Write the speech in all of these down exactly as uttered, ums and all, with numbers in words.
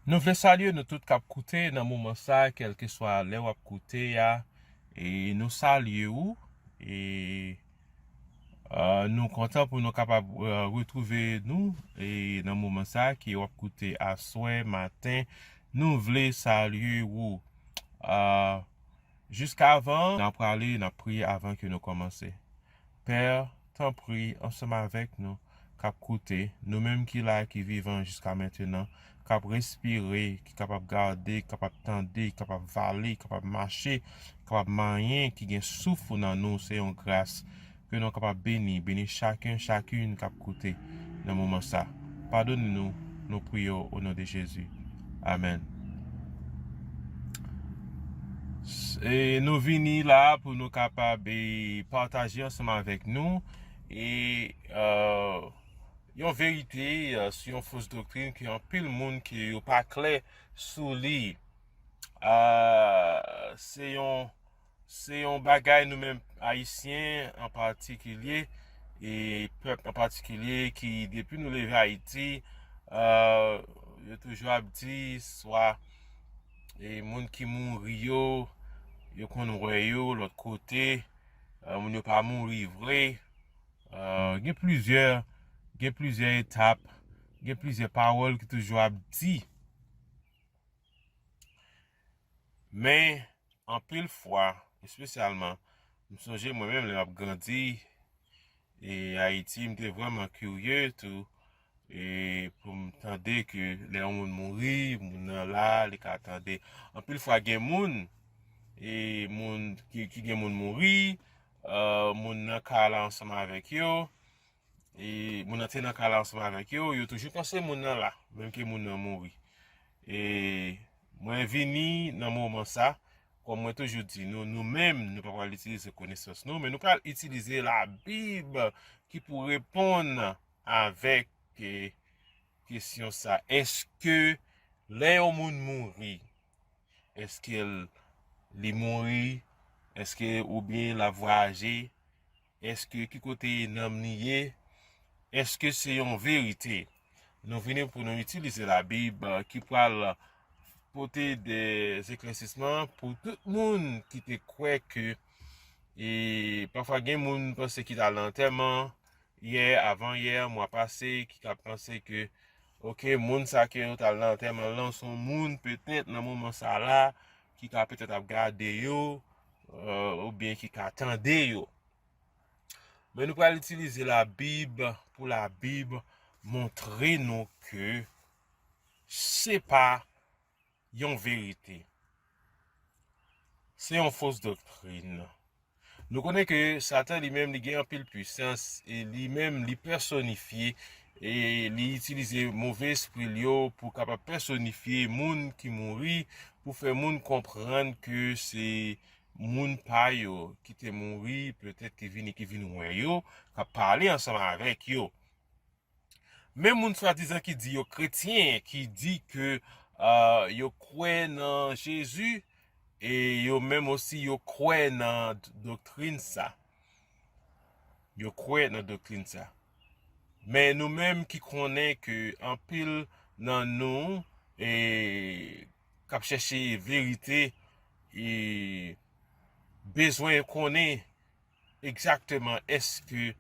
Nou vle salye nou tout k ap koute nan moman sa, kèlkeswa lè w ap koute a. E nou salye ou. E, e, nou kontan pou nou kapab, e, retwouve nou, e, nan moman sa ke w ap koute aswè, maten. Nou vle salye ou. E, jiskavan n ap prale, n ap priye avan ke nou kòmanse. Pè, tanpri, ansanm avèk nou k ap koute, nou menm ki la, ki vivan jiska mentenan, k ap respire, ki kapab gade, ki kapab tande, ki kapab vale, ki kapab mache, ki kapab manyen, ki gen souf ou nan nou, se yon gras ke nou kapab beni, beni chaken, chaken k ap koute nan moman sa. Padone nou, nou priye w o non de Jezi. Amèn. E nou vini la pou nou kapab, e, pataje ansanm avèk nou, e, e, yon verite, e, sou yon fos doktrin ke anpil moun ke yo pa klè sou li. E, se yon, se yon bagay nou menm Ayisyen an patikilye, e pèp an patikilye ki depi nou leve Ayiti, e, yo toujou ap di swa, e, moun ki mouri yo, yo konn wè yo lòt kote, e, moun yo pa mouri vre. E, gen plizyè, gen plizyè etap, gen plizyè pawòl ki toujou ap di. Men, anpil fwa, espesyalman, m sonje mwen menm lè m ap grandi, e Ayiti, m te vrèman kirye tou, e pou m tande ke lè yon moun mouri, moun nan la, li ka tande. Anpil fwa gen moun, e moun ki, ki gen moun mouri, e moun nan ka la ansanm avèk yo, e moun nan te nan ka la ansanm avèk yo, yo toujou panse moun nan la, menm ke moun nan mouri. E mwen vini nan moman sa, kòm mwen toujou di nou, nou menm, nou pa pral itilize konesans nou, men nou pral itilize Labib ki pou reponn avèk, e, kesyon sa. Èske lè yon moun mouri, èske l, li mouri? Èske oubyen l ap vwayaje? Èske ki kote nanm li ye? Èske se yon verite? Nou vini pou nou itilize Labib, e, ki pral pote de eklèsisman pou tout moun ki te kwè ke, e pafwa gen moun panse ki t al nan antèman yè, avan yè, mwa pase, ki ka panse ke, oke, moun sa ke yo t al nan antèman lan, se yon moun petèt nan moman sa la, ki ka petèt ap gade yo, e, oubyen ki ka tande yo. Men nou pral itilize Labib pou Labib montre nou ke se pa yon verite. Se yon fos doktrin. Nou konnen ke Satan li menm li gen anpil pwisans e li menm li pèsonifye e li itilize move espri l yo pou kapab pèsonifye moun ki mouri, pou fè moun konprann ke se moun pa yo ki te mouri, petèt ki vini, ki vin wè yo, k ap pale ansanm avèk yo. Men moun swadizan ki di yo kretyen, ki di ke, e, yo kwè nan Jezi, e yo menm osi yo kwè nan d-, doktrin sa. Yo kwè nan doktrin sa. Men nou menm ki konnen ke anpil nan nou, e, k ap chèche verite, e bezwen konnen egzakteman èske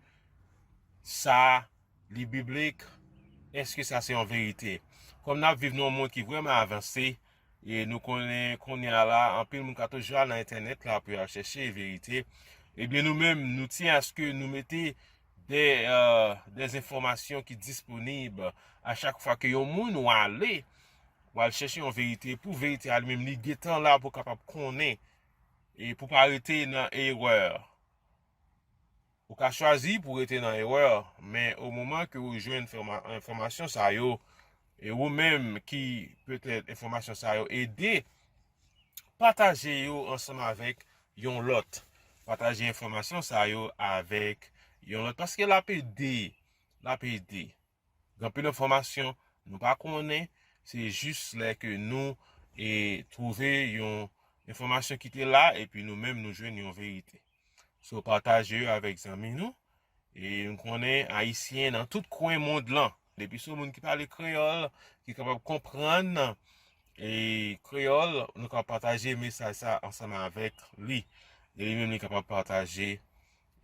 sa li biblik, èske sa se yon verite. Kòm n ap viv nan yon mond ki vrèman avanse, e nou konnen kounye a la, anpil moun ka toujou al nan entènèt la pou y al chèche verite, ebyen nou menm, nou tyen aske nou mete de, e, de enfòmasyon ki disponib a chak fwa ke yon moun ou ale, ou al chèche yon verite, pou verite a li menm li gentan la pou kapab konnen, e pou pa rete nan erè. Ou ka chwazi pou rete nan erè, men o moman ke ou jwenn enfòma-, enfòmasyon sa yo, e ou menm ki petèt enfòmasyon sa yo ede, pataje yo ansanm avèk yon lòt. Pataje enfòmasyon sa yo avèk yon lòt, paske l ap ede, l ap ede. Gen anpil enfòmasyon nou pa konnen, se jis lè ke nou, e, twouve yon enfòmasyon ki te la, epi nou menm nou jwenn yon verite. So, pataje yo avèk zanmi nou, e nou konnen Ayisyen nan tout kwen mond lan, depi se yon moun ki pale kreyòl, ki kapab konprann e kreyòl, nou kapab pataje mesaj sa ansanm avèk li. E li menm li kapab pataje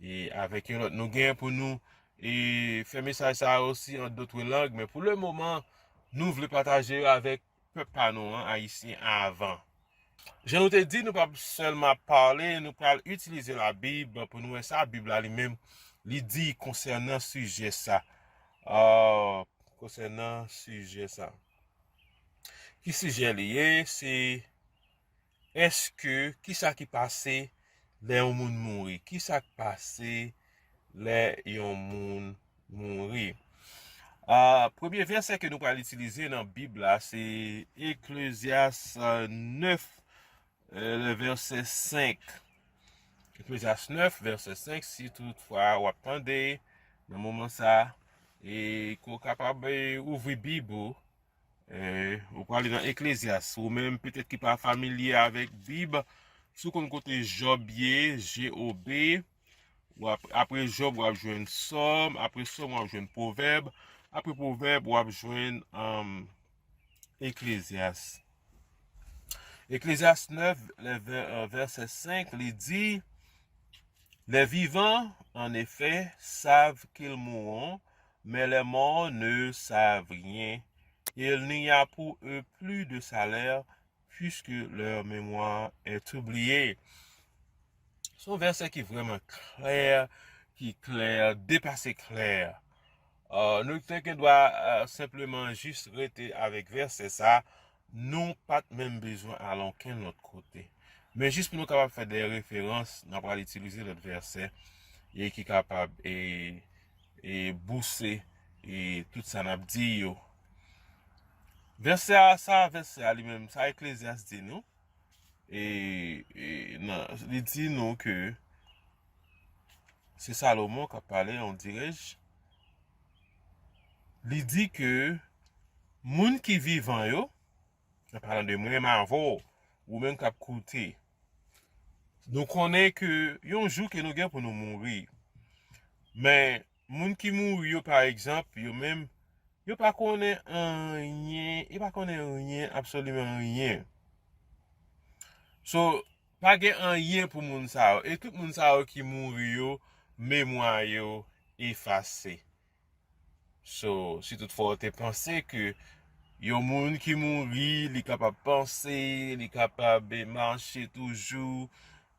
e avèk yon lòt. Nou gen pou nou e fè mesaj sa osi an dòt lang, men pou le moman, nou vle pataje yo avèk pèp pa nou an, Ayisyen, avan. Jan nou te di, nou p ap sèlman pale, nou pral itilize Labib pou nou wè sa Bib la li menm li di konsènan sijè sa. Ah, konsènan sijè sa. Ki sijè li ye? Se èske, kisa ki pase lè yon moun mouri? Kisa k pase lè yon moun mouri? Ah, premye vèsè ke nou pral itilize nan Bib la, se Eklezyas ah, nèf, eh, le vèsè senk. Eklezyas nèf, vèsè senk, si toutfwa w ap tande nan moman sa, e ke w kapab eh, ouvri Bib ou, eh, ou prale nan Eklezyas. Ou menm, petèt ki pa familye avèk Bib, si w konn kote Jòb ye, J O B, w ap, apre Jòb, w ap jwenn Sòm, apre Sòm, w ap jwenn Pwovèb, apre Pwovèb, w ap jwenn um, Eklezyas. Eklezyas nèf, le vè- euh, vèsè senk, li di, Les vivants, en effet, savent qu'ils mourront, mais les morts ne savent rien. Il n'y a pour eux plus de salaire, puisque leur mémoire est oubliée. Se yon vèsè ki vrèman klè, ki klè, depase klè. Euh, nou te gen dwa euh, senpleman jis rete avèk vèsè sa, nou pa t menm bezwen al ankenn lòt kote. Men jis pou nou kapab fè de referans, n ap pral itilize lòt vèsè e ki kapab e, e bouse e tout sa n ap di yo. Vèsè a, sa vèsè a li menm, sa Eklezyas di nou, e, e nan, li di nou ke se Salomon k ap pale, on dirais, li di ke moun ki vivan yo, an palan de mwen menm avè w, ou menm k ap koute, nou konnen ke yon jou ke nou gen pou nou mouri. Men, moun ki mouri yo, pa egzanp, yo menm, yo pa konnen anyen, yo pa konnen anyen, absoliman anyen. So, pa gen anyen pou moun sa yo. E tout moun sa yo ki mouri yo, memwa yo efase. So, si toutfwa w te panse ke yon moun ki mouri, li kapab panse, li kapab mache toujou,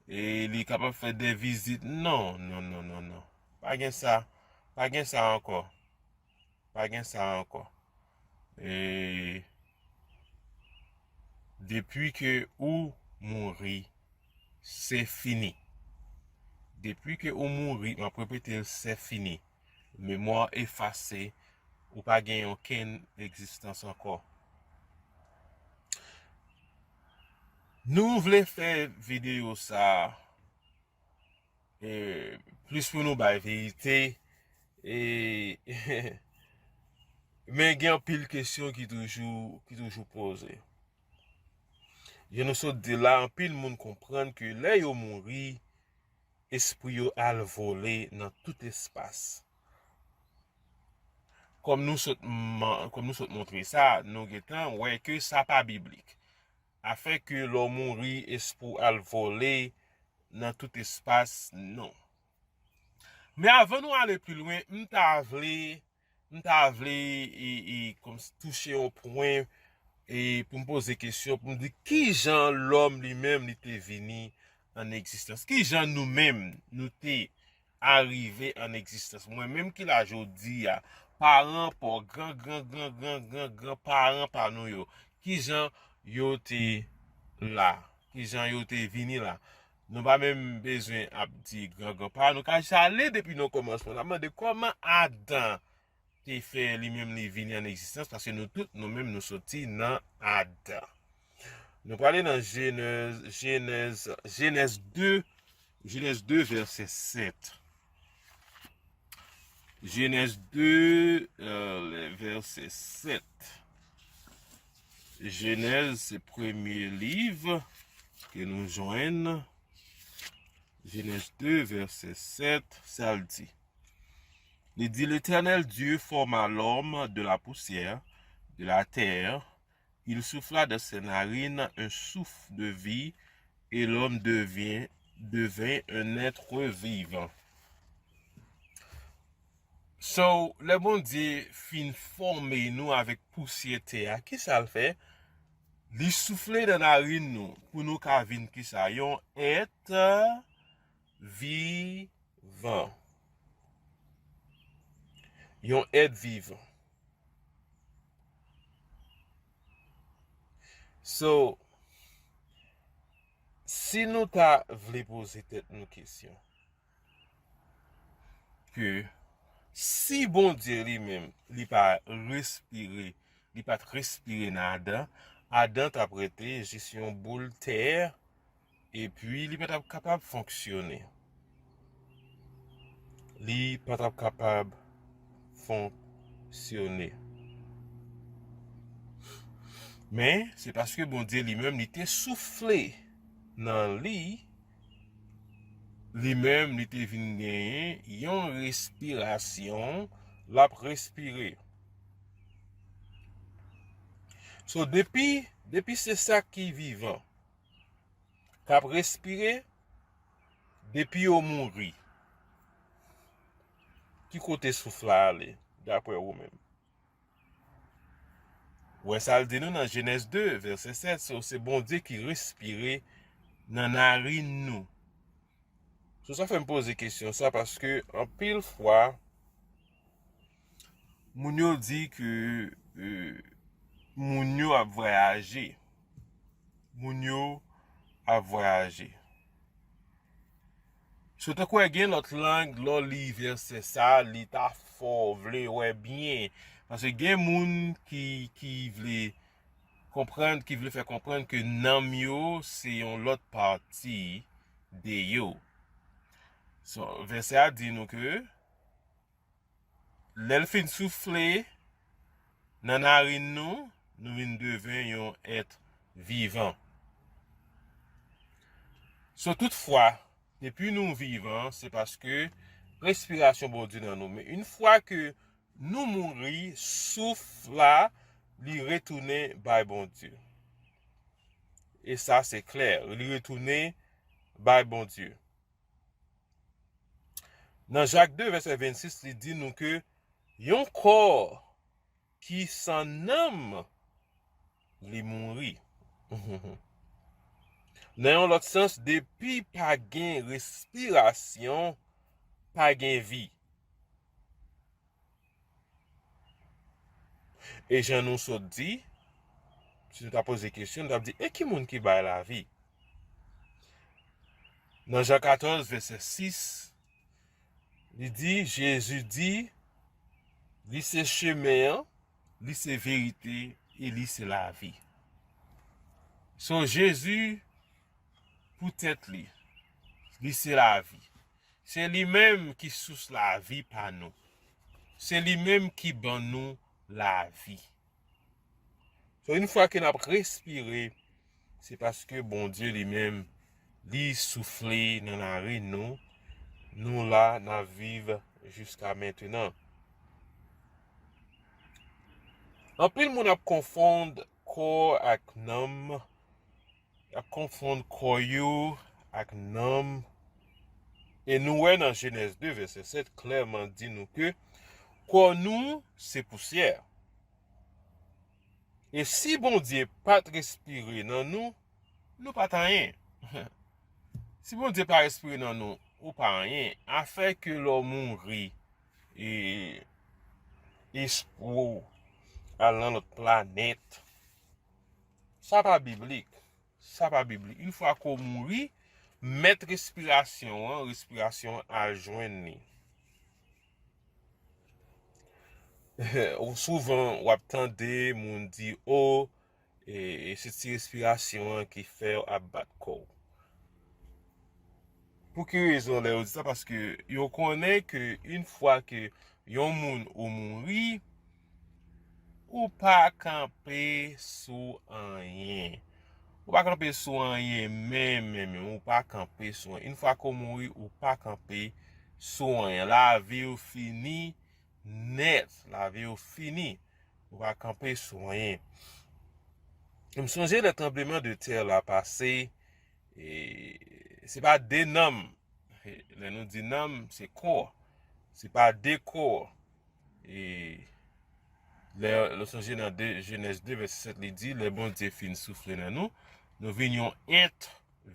e li kapab fè de vizit, non, non, non, non, non. Pa gen sa. Pa gen sa ankò. Pa gen sa ankò. E depi ke ou mouri, se fini. Depi ke ou mouri, m ap repete l, se fini. Memwa efase, ou pa gen okenn egzistans ankò. Nou vle fè videyo sa e, plis pou nou bay verite, e, men gen anpil kesyon ki toujou, ki toujou poze. Jan nou sot di la, anpil moun konprann ke lè yo mouri, espri yo al vole nan tout espas. Kòm nou sot, kòm nou sot montre sa, nou gentan wè ke sa pa biblik. Afè ke lè w mouri, espri w al vole nan tout espas, non. Men avan nou ale pi lwen, m ta vle, m ta vle e, e, kòm touche yon pwen e pou m poze kesyon, pou m di kijan lòm li menm li te vini an egzistans? Kijan nou menm nou te arive an egzistans? Mwen menm ki la jodi a, paran pa w, gran, gran, gran, gran, gran, gran paran pa nou yo, kijan yo te la? Kijan yo te vini la? Nou pa menm bezwen ap di gran, gran paran, nou ka jis ale depi nan kòmansman. N ap mande kòman Adan te fè li menm li vini an egzistans, paske nou tout, nou menm, nou soti nan Adan. Nou prale nan Jenèz, Jenèz, Jenèz de, Jenèz de, vèsè sèt. Jenèz de, euh, le vèsè sèt. Jenèz, se premye liv ke nou jwenn. Jenèz de, vèsè sèt, sa l di. Li di, L'Éternel Dieu forma l'homme de la poussière, de la terre. Il souffla dans ses narines un souffle de vie, et l'homme devient, devint un être vivant. So, lè Bondye fin fòme nou avèk pousyè tè a, kisa l fè? Li soufle nan narin nou pou nou ka vin kisa? Yon èt vivan. Yon èt vivan. So, si nou ta vle poze tèt nou kesyon, ke si Bondye li menm, li pa respire, li pa t respire nan Adan, Adan t ap rete jis yon boul tè, epi li pa t ap kapab fonksyone. Li pa t ap kapab fonksyone. Men, se paske Bondye li menm, li te soufle nan li, li menm, li te vin genyen yon respirasyon, l ap respire. So, depi, depi se sa ki vivan, k ap respire, depi yo mouri, ki kote souf la ale, daprè ou menm? Ou wè sa l di nou nan Jenèz de, vèsè sèt, se, se Bondye ki respire nan narin nou. So, sa fè m poze kesyon sa, paske anpil fwa, moun yo di ke, e, moun yo ap vwayaje. Moun yo ap vwayaje. So, tankou gen lòt lang, lè w li vèsè sa, li ta fò, w vle wè byen. Paske gen moun ki, ki vle konprann, ki vle fè konprann ke nanm yo se yon lòt pati de yo. So, vèsè a di nou ke lè l fin soufle nan narin nou, nou vin deven yon èt vivan. So, toutfwa, depi nou vivan, se paske respirasyon Bondye nan nou. Men yon fwa ke nou mouri, souf la, li retounen bay Bondye. E sa, se klè, li retounen bay Bondye. Nan Jak de, vèsè vennsis, li di nou ke yon kò ki san nanm, li mouri. Nan yon lòt sans, depi pa gen respirasyon, pa gen vi. E jan nou sot di, si nou ta poze kesyon, nou t ap di, e ki moun ki bay lavi? Nan Jan katòz, vèsè sis, li di, Jezi di, li se chemen an, li se verite, e li se lavi. So, Jezi, pou tèt li, li se lavi. Se li menm ki sous lavi pa nou. Se li menm ki ban nou lavi. So, yon fwa ke n ap respire, se paske Bondye li menm, li soufle nan narin nou, nou la, n ap viv jiska mentenan. Anpil moun ap konfonn kò ak nanm, y ap konfonn kò yo ak nanm. E nou wè nan Jenèz de, vèsè sèt, klèman di nou ke kò nou se pousyè. E si Bondye pa t respire nan nou, nou pa t anyen. Si Bondye pa respire nan nou, ou pa anyen. Afè ke lè w mouri, e, espri w al nan lòt planèt, sa pa biblik. Sa pa biblik. Yon fwa ke w mouri, mèt respirasyon an, respirasyon an al jwenn li. Ou souvan, w ap tande moun di, o, e, e se ti respirasyon an ki fè w ap bat kò w. Pou ki rezon lè yo di sa? Paske yo konnen ke yon fwa ke yon moun ou mouri, ou pa kanpe sou anyen. Ou pa kanpe sou anyen menm, menm, menm. Ou pa kanpe sou anyen. Yon fwa ke w mouri, ou pa kanpe sou anyen. Lavi w fini, nèt, lavi yo fini. Ou pa kanpe sou anyen. M sonje lè tranbleman de tè la pase, e se pa de nanm. E lè nou di nanm, se kò. Se pa de kò. E lè nou sonje nan de, Jenèz de, vèsè sèt, li di, lè Bondye fin soufle nan nou, nou vin yon èt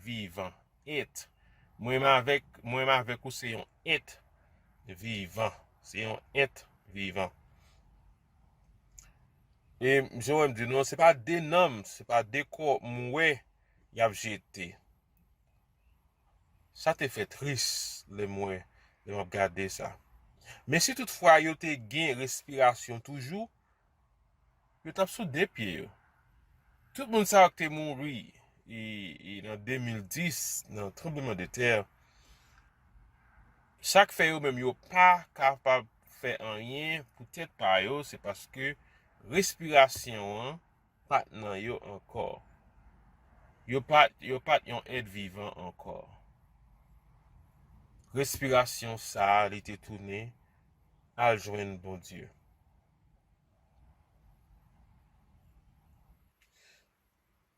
vivan. Èt. Mwen menm avèk, mwen menm avèk ou se yon èt vivan. Se yon èt vivan. E jan w wè m di nou, se pa de nanm, se pa de kò m wè y ap jete. Sa te fè tris lè m wè, lè m ap gade sa. Men si toutfwa yo te gen respirasyon toujou, yo t ap sou de pye yo. Tout moun sa yo ki te mouri e, e nan de mil dis, nan tranbleman de tè, sa k fè yo menm yo pa kapab fè anyen pou tèt pa yo, se paske respirasyon an pa t nan yo ankò. Yo pa t, yo pa t yon èt vivan ankò. Respirasyon sa a, li te tounen al jwenn Bondye.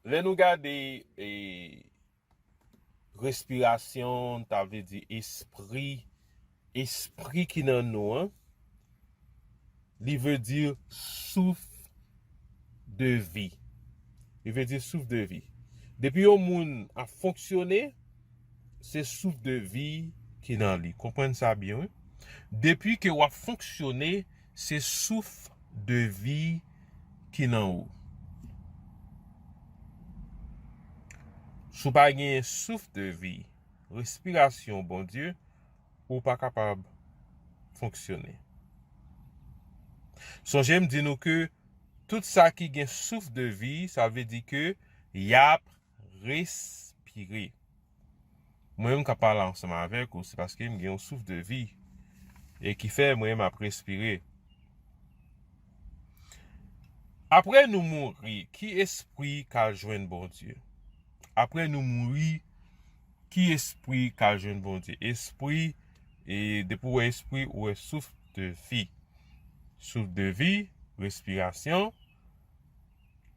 Lè nou gade, e, respirasyon, ta vle di espri, espri ki nan nou an, li vle di souf de vi. Li vle di souf de vi. Depi yon moun ap fonksyone, se souf de vi ki nan li. Konprann sa byen, wi. Depi ke w ap fonksyone, se souf de vi ki nan ou. Si w pa genyen souf de vi, respirasyon Bondye, ou pa kapab fonksyone. Sonje m di nou ke tout sa ki gen souf de vi, sa vle di ke y ap respire. Mwen menm k ap pale ansanm avèk ou, se paske m gen yon souf de vi e ki fè mwen menm ap respire. Apre nou mouri, ki espri k al jwenn Bondye? Apre nou mouri, ki espri k al jwenn Bondye? Espri, e depi w wè espri, ou wè souf de vi. Souf de vi, respirasyon.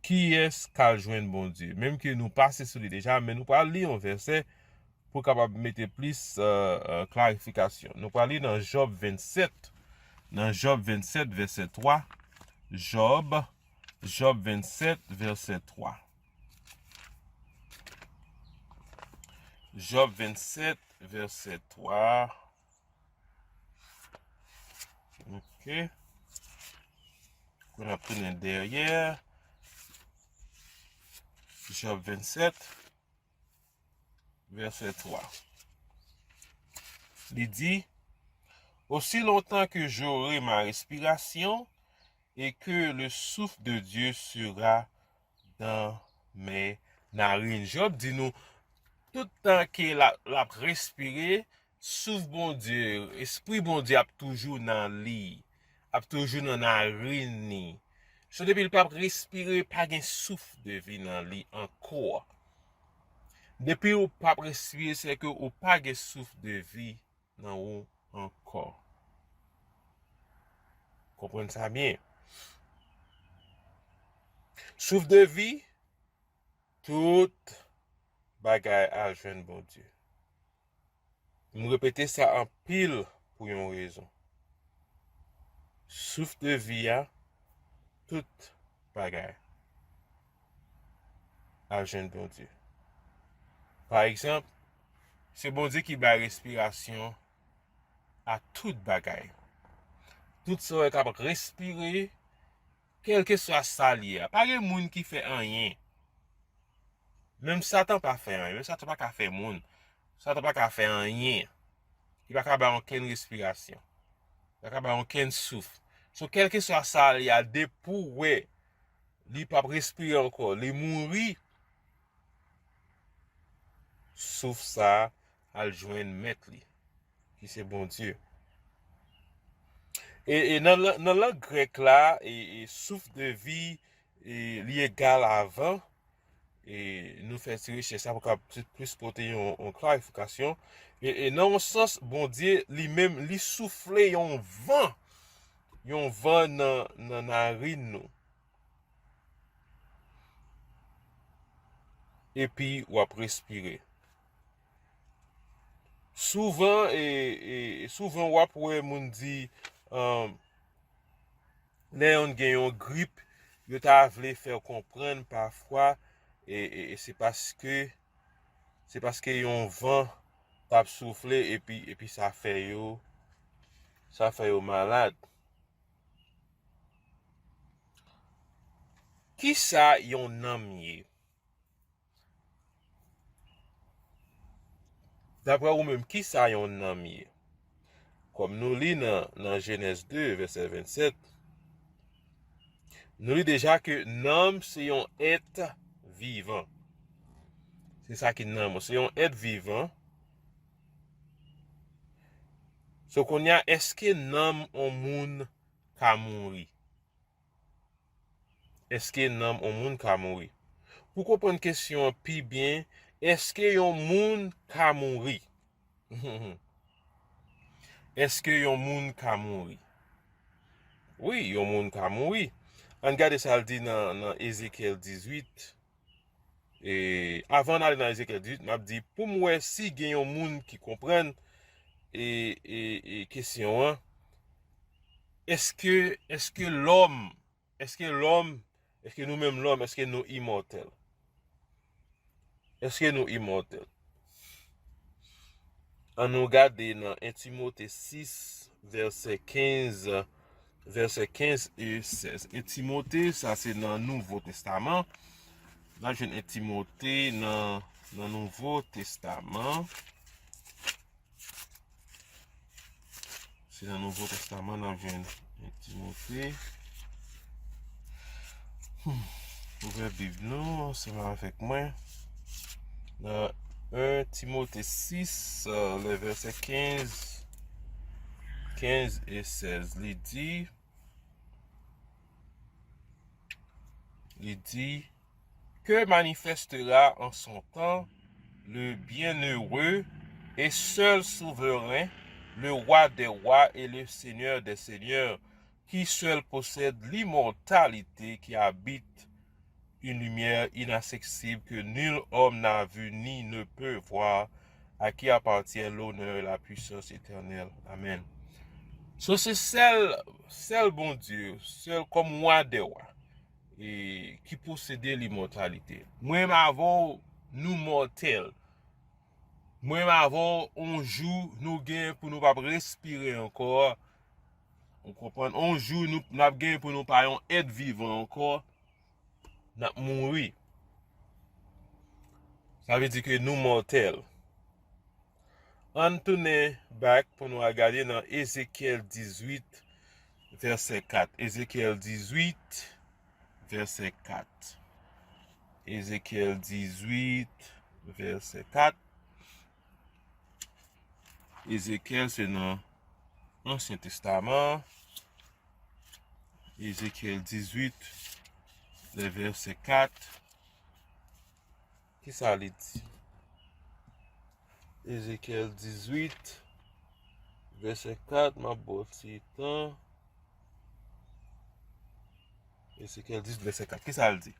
Kiyès k al jwenn Bondye? Menm ke nou pase sou li deja, men nou pral li yon vèsè pou kapab mete plis, e, e, klarifikasyon. Nou pral li nan Jòb vennsèt, nan Jòb vennsèt, vèsè twa. Jòb, Jòb vennsèt, vèsè twa. Jòb vennsèt, vèsè twa. Ok. Pou n ap tounen dèyè. Jòb vennsèt, vèsè twa. Li di, aussi longtemps que j'aurai ma respiration et que le souffle de Dieu sera dans mes narines. Jòb di nou, tout tan ke l ap, l ap respire, souf Bondye, espri Bondye ap toujou nan li, ap toujou nan narin li. So, depi l p ap respire, pa gen souf de vi nan li ankò. Depi ou p ap respire, se ke ou pa gen souf de vi nan ou ankò. Konprann sa byen. Souf de vi, tout bagay al jwenn Bondye. M repete sa anpil pou yon rezon. Souf de vi a, tout bagay al jwenn Bondye. Pa egzanp, se Bondye ki bay respirasyon a tout bagay. Tout sa w wè k ap respire, kèlkeswa sa l ye a. Pa gen moun ki fè anyen. Menm Satan pa fè anyen. Menm Satan pa ka fè moun. Satan pa ka fè anyen. Li pa ka bay okenn respirasyon. Li pa ka bay okenn souf. So, kèlkeswa sa l ye a, depi w wè li p ap respire ankò, li mouri, souf sa a al jwenn mèt li, ki se Bondye. E, e nan, lan- nan lang grèk la, e, e souf de vi, e, li egal a van. E nou fè ti rechèch sa pou kapab plis pote yon, yon klarifikasyon. E, e nan yon sans, Bondye li menm, li soufle yon van. yon van nan, nan narin nou. Epi w ap respire. Souvan, e, e, souvan w ap wè moun di, um, lè yon gen yon grip, yo ta vle fè w konprann pafwa, e, e, e se paske, se paske yon van t ap soufle epi, epi sa fè yo, sa fè yo malad. Kisa yon nanm ye? Daprè ou menm, kisa yon nanm ye? Kòm nou li nan, nan Jenèz de, vèsè vennsèt, nou li deja ke nanm se yon èt vivan. Se sa ki nanm, se yon èt vivan. So, kounye a, èske nanm on moun ka mouri? Èske nanm on moun ka mouri? Pou konprann kesyon an pi byen, èske yon moun ka mouri? Èske yon moun ka mouri? Wi, yon moun ka mouri. Ann gade sa l di nan, nan Ezekyèl dizuit. E, avan n ale nan Ezekyèl dizuit, m ap di, pou m wè si gen yon moun ki konprann, e, e, e kesyon an, èske, èske lòm, èske lòm, èske nou menm lòm, èske nou imòtèl? Èske nou imòtèl? Ann nou gade nan en Timote sis, vèsè kenz, vèsè kenz e sèz. En Timote, sa se nan Nouvo Testaman. N a jwenn en Timote nan, nan Nouvo Testaman. Se nan Nouvo Testaman n ap jwenn en Timote. Hmm. Ouvè Bib nou ansanm avèk mwen. Nan en Timote sis, euh, le vèsè kenz, kenz e sèz, li di, li di, que manifestera en son temps le bienheureux et seul souverain, le roi des rois et le seigneur des seigneurs, qui seul possède l'immortalité, qui habite une lumière inaccessible que nul homme n'a vue ni ne peut voir, à qui appartient l'honneur et la puissance éternelle. Amen. So, se sèl, sèl Bondye, sèl kòm wa dè wa, e ki posede limòtalite. Mwen m avè w, nou mòtèl. Mwen m avè w, on jou nou gen pou nou p ap respire ankò. Ou konprann? On jou nou, n ap gen pou nou pa yon èt vivan ankò. N ap mouri. Sa vle di ke nou mòtèl. Ann tounen back pou nou al gade nan Ezekyèl dizuit, vèsè kat. Ezekyèl dizuit, vèsè kat. Ezekyèl dizuit, vèsè kat. Ezekyèl se nan Ansyen Testaman. Ezekyèl dizuit, le vèsè kat. Kisa li di? Ezekyèl dizuit, vèsè kat, m ap ba w ti tan. Ezekyèl dizuit, vèsè kat. Kisa l di?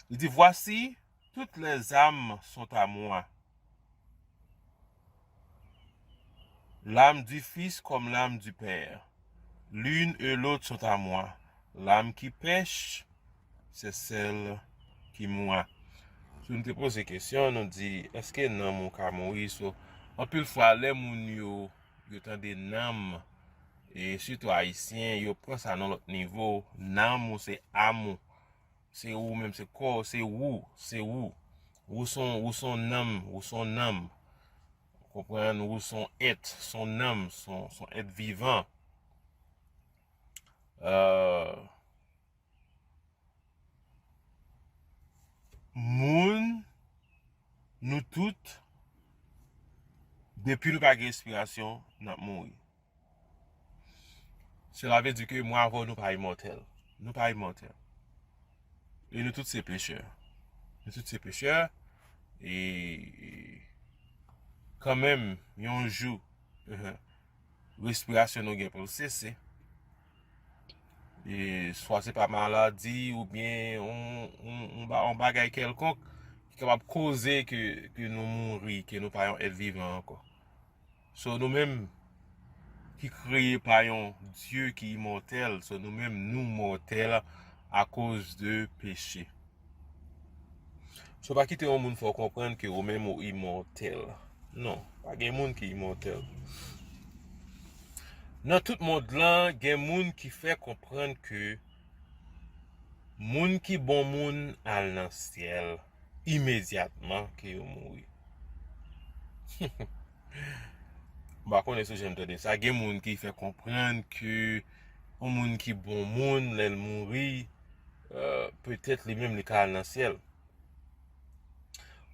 Li di, Voici, toutes les âmes sont à moi. L'âme du Fils comme l'âme du Père. L'une et l'autre sont à moi. L'âme qui pèche, c'est celle qui mourra. Si nou te poze kesyon, nou di, èske nanm ou ka mouri? So, anpil fwa, lè moun yo, yo tande nanm, e sitou ayisyen, yo pran sa nan lòt nivo. Nanm ou se am ou. Se ou menm, se kò w, se ou, se ou. Ou se yon, ou se yon nanm, ou se yon nanm. Ou konprann? Ou se yon èt, se yon nanm, se yon, se yon èt vivan. Euh, moun, nou tout, depi nou pa gen respirasyon, n ap mouri. Sela vle di ke mwen avè w, nou pa imòtèl. Nou pa imòtèl. E nou tout se pechè. Nou tout se pechè. E, e kanmenm, yon jou, respirasyon nou gen pou l sese. E swa se pa maladi oubyen yon, yon, yon ba-, yon bagay kèlkonk ki kapab koze ke, ke nou mouri, ke nou pa yon èt vivan ankò. So, nou menm ki kreye pa yon Dye ki imòtèl, so, nou menm nou mòtèl akoz de peche. So, pa kite yon moun fè w konprann ke ou menm ou imòtèl. Non, pa gen moun ki imòtèl. Nan tout mond lan, gen moun ki fè konprann ke moun ki bon moun al nan syèl imedyatman ke yo mouri. M pa konnen si w janm tande sa. Gen moun ki fè konprann ke yon moun ki bon moun, lè l mouri, euh, petèt li menm li ka al nan syèl.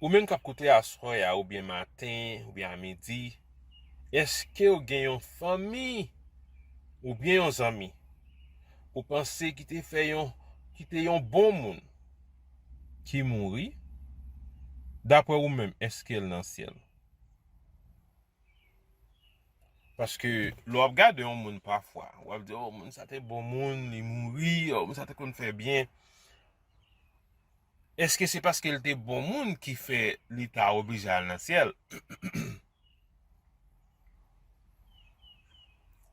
Ou menm k ap koute aswè a, oubyen maten, oubyen a midi, èske w gen yon fanmi oubyen yon zanmi ou panse ki te fè yon, ki te yon bon moun, ki mouri? Daprè ou menm, èske l nan syèl? Paske lè w ap gade yon moun pafwa, w ap di, "Oh, moun sa te bon moun, li mouri, oh, moun sa te konn fè byen." Èske se paske l te bon moun ki fè li ta oblije al nan syèl?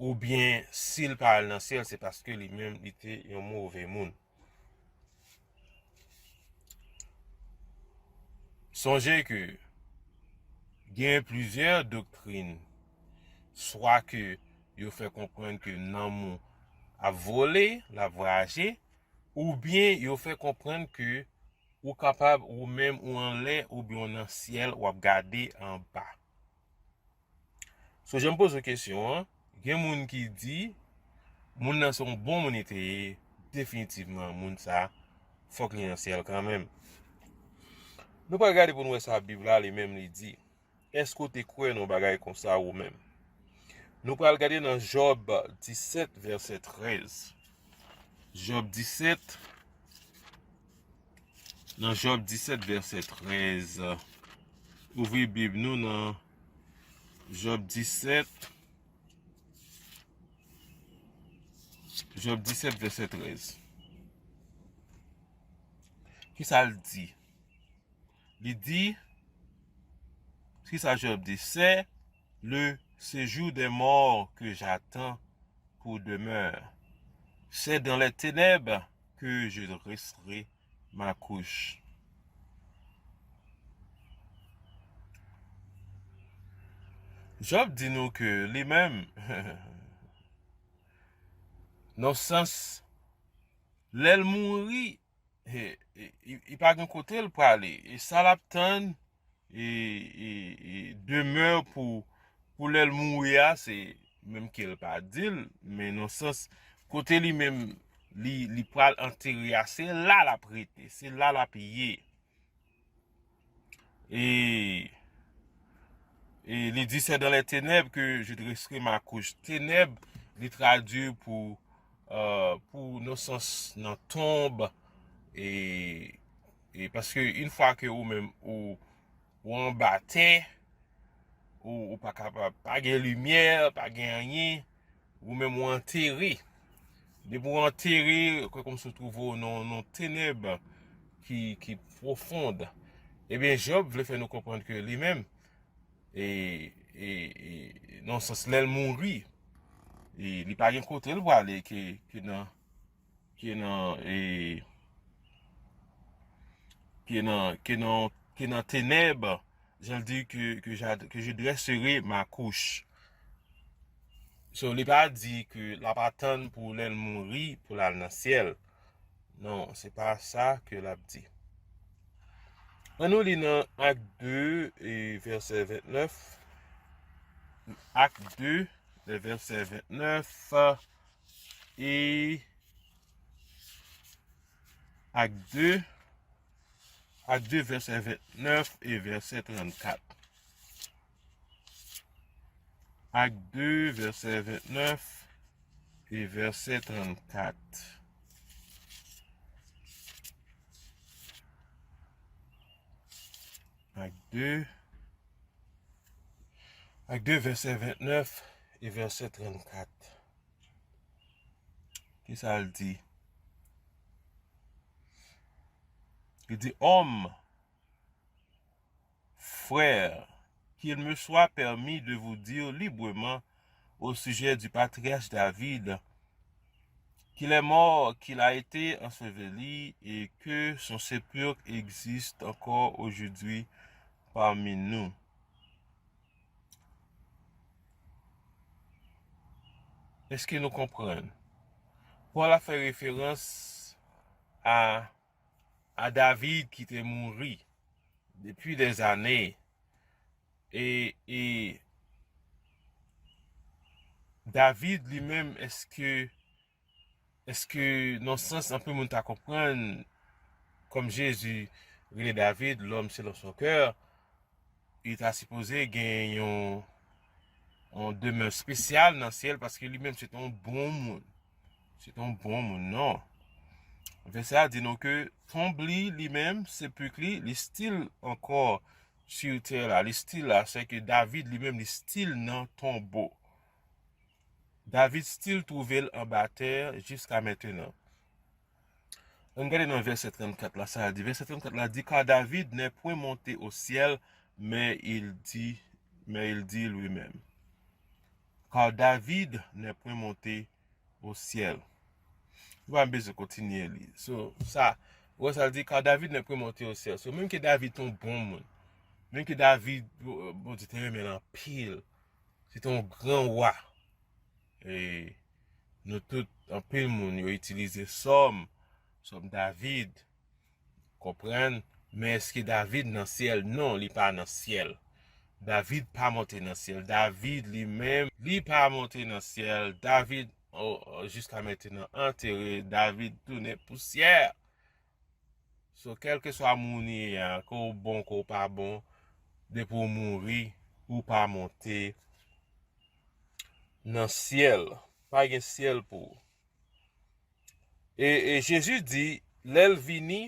Oubyen, si l pa al nan syèl, se paske li menm, li te yon move moun? Sonje ke gen plizyè doktrin, swa ke yo fè konprann ke nanm ou ap vole, l ap vwayaje, oubyen yo fè konprann ke ou kapab, ou menm, ou anlè, oubyen w nan syèl, w ap gade anba. So, jan m poze w kesyon an, gen moun ki di, moun nan se yon bon moun li te ye, definitivman, moun sa, fòk li nan syèl kanmenm. Nou pral gade pou nou wè sa Bib la, li menm, li di. Èske w te kwè nan yon bagay konsa ou menm? Nou pral gade nan Jòb disèt, vèsè trèz. Jòb disèt, nan Jòb disèt, vèsè trèz. Ouvri Bib nou nan Jòb disèt. Jòb disèt, vèsè trèz. Kisa l di? Li di, kisa Jòb di? C'est le séjour des morts que j'attends pour demeure. C'est dans les ténèbres que je dresserai ma couche. Jòb di nou ke li menm, nan sans, lè l mouri, e, e, e, li pa gen kote l prale. E sa l ap tann, e, e, e demè pou, pou lè l mouri a, se menm ke l pa di l, men nan sans, kote li menm, li, li pral antere a, se la l ap rete, se la l ap ye. E, e li di, c'est dans les ténèbres que je dresserai ma couche. Tenèb, li tradui pou, euh, pou nan sans nan tonb. E, e paske yon fwa ke ou menm ou, ou anba tè, ou, ou pa kapab, pa gen limyè, pa gen anyen, ou menm ou antere. Depi w antere, se kòmsi w twouve w nan, nan tenèb ki, ki pwofon. Ebyen, Jòb vle fè nou konprann ke li menm, e, e, e, nan sans lè l mouri, e, li pa gen kote l prale ke, ke nan, ke nan, e, ke nan, ke nan, ke nan tenèb, jan l di ke, ke j'a-, ke je dresserai ma couche. So, li pa di ke l ap atann pou lè l mouri pou l al nan syèl. Non, se pa sa ke l ap di. Ann nou li nan Ak de, e vèsè vennèf. Ak de, le vèsè vennèf, e Ak de, Ak de, vèsè vennèf e vèsè trannkat. Ak de, vèsè vennèf e vèsè trannkat. Ak de, Ak de, vèsè vennèf e vèsè trannkat. Ki sa l di? Li di, Homme, frère, qu'il me soit permis de vous dire librement au sujet du patriarche David, qu'il est mort, qu'il a été enseveli et que son sépulcre existe encore aujourd'hui parmi nous. Èske nou konprann? Pòl ap fè referans a, a David ki te mouri depi dèzane. E, e David li menm, èske, èske nan sans anpil moun ta konprann, kòm Jezi rele David, l'homme selon son cœur, li ta sipoze gen yon, yon demè espesyal nan syèl, paske li menm se te yon bon moun. Se te yon bon moun, non. Vèsè a di nou ke tonb li, li menm, sepik li, li still ankò sou tè la, li still la, se ke David li menm, li still nan tonbo. David still twouve l anba tè jiska mentenan. Ann gade nan vèsè trannkat la, sa l di. Vèsè trannkat la di, Car David n'est point monté au ciel, mais il dit, mais il dit lui-même. Car David n'est point monté au ciel. Nou pa bezwen kontinye li. So, sa, ou wè sa l di, Car David n'est point monté au ciel. So, menm ke David te yon bon moun, menm ke David, Bondye te renmen l anpil, se te yon gran wa. E nou tout, anpil moun, yo itilize sòm, sòm David, konprann, men èske David nan syèl? Non, li pa nan syèl. David pa monte nan syèl. David li menm, li pa monte nan syèl. David, o, o, jiska mentenan, antere. David tounen pousyè. So, kèlkeswa moun ou ye a, ke w bon, ke w pa bon, depi w mouri, ou pa monte nan syèl. Pa gen syèl pou ou. E, e Jezi di, lè l vini,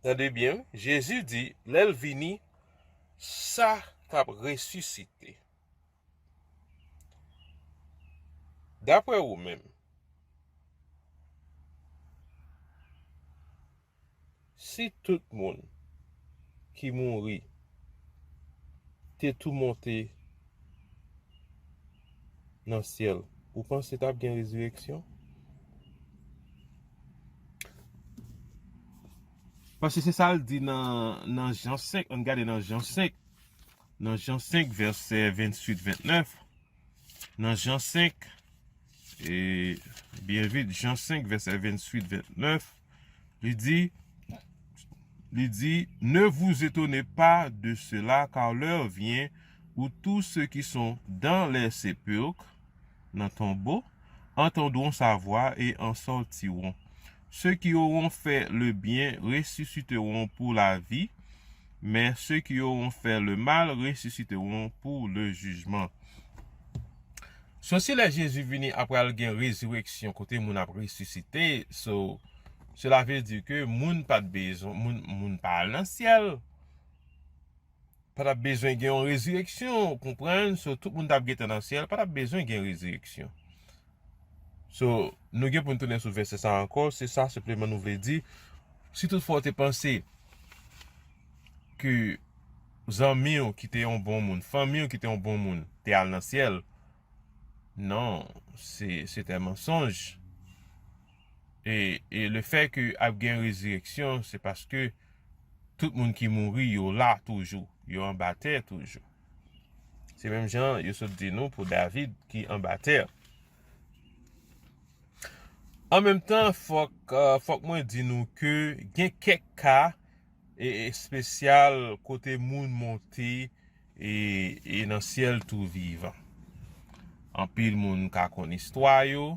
tande byen, wi, Jezi di, lè l vini, sa k ap resisite. Daprè ou menm, si tout moun ki mouri te tou monte nan syèl, ou panse t ap gen rezireksyon? Paske se sa l di nan, nan Jan senk, ann gade nan Jan senk. Nan Jan senk, vèsè venntuit, ventnèf. Nan Jan senk, e byen vit, Jan senk, vèsè venntuit, ventnèf, li di, li di, Ne vous étonnez pas de cela, car l'heure vient où tous ceux qui sont dans les sépulcres, nan tonbo, entendront sa voix et en sortiront. Ceux qui auront fait le bien ressusciteront pour la vie, mais ceux qui auront fait le mal ressusciteront pour le jugement. So, si lè Jezi vini, apre al gen rezireksyon kote moun ap resisite, so, cela veut dire que moun pa t bezwen, moun, moun pa al nan syèl. Pa t ap bezwen gen yon rezireksyon, ou konprann? So, tout moun t ap gentan nan syèl, pa t ap bezwen gen rezireksyon. So, nou gen pou n tounen sou vèsè sa a ankò, se sa senpleman nou vle di. Si toutfwa w te panse ke zanmi w ki te yon bon moun, fanmi w ki te yon bon moun, te al nan syèl, non, se, se te mansonj. E, e le fè ke ap gen rezireksyon, se paske tout moun ki mouri, yo la toujou, yo anba tè toujou. Se menm jan yo sot di nou pou David ki anba tè. An menm tan, fòk, euh, fòk mwen di nou ke gen kèk ka e, espesyal kote moun monte e, e nan syèl tou vivan. Anpil moun ka konn istwa yo,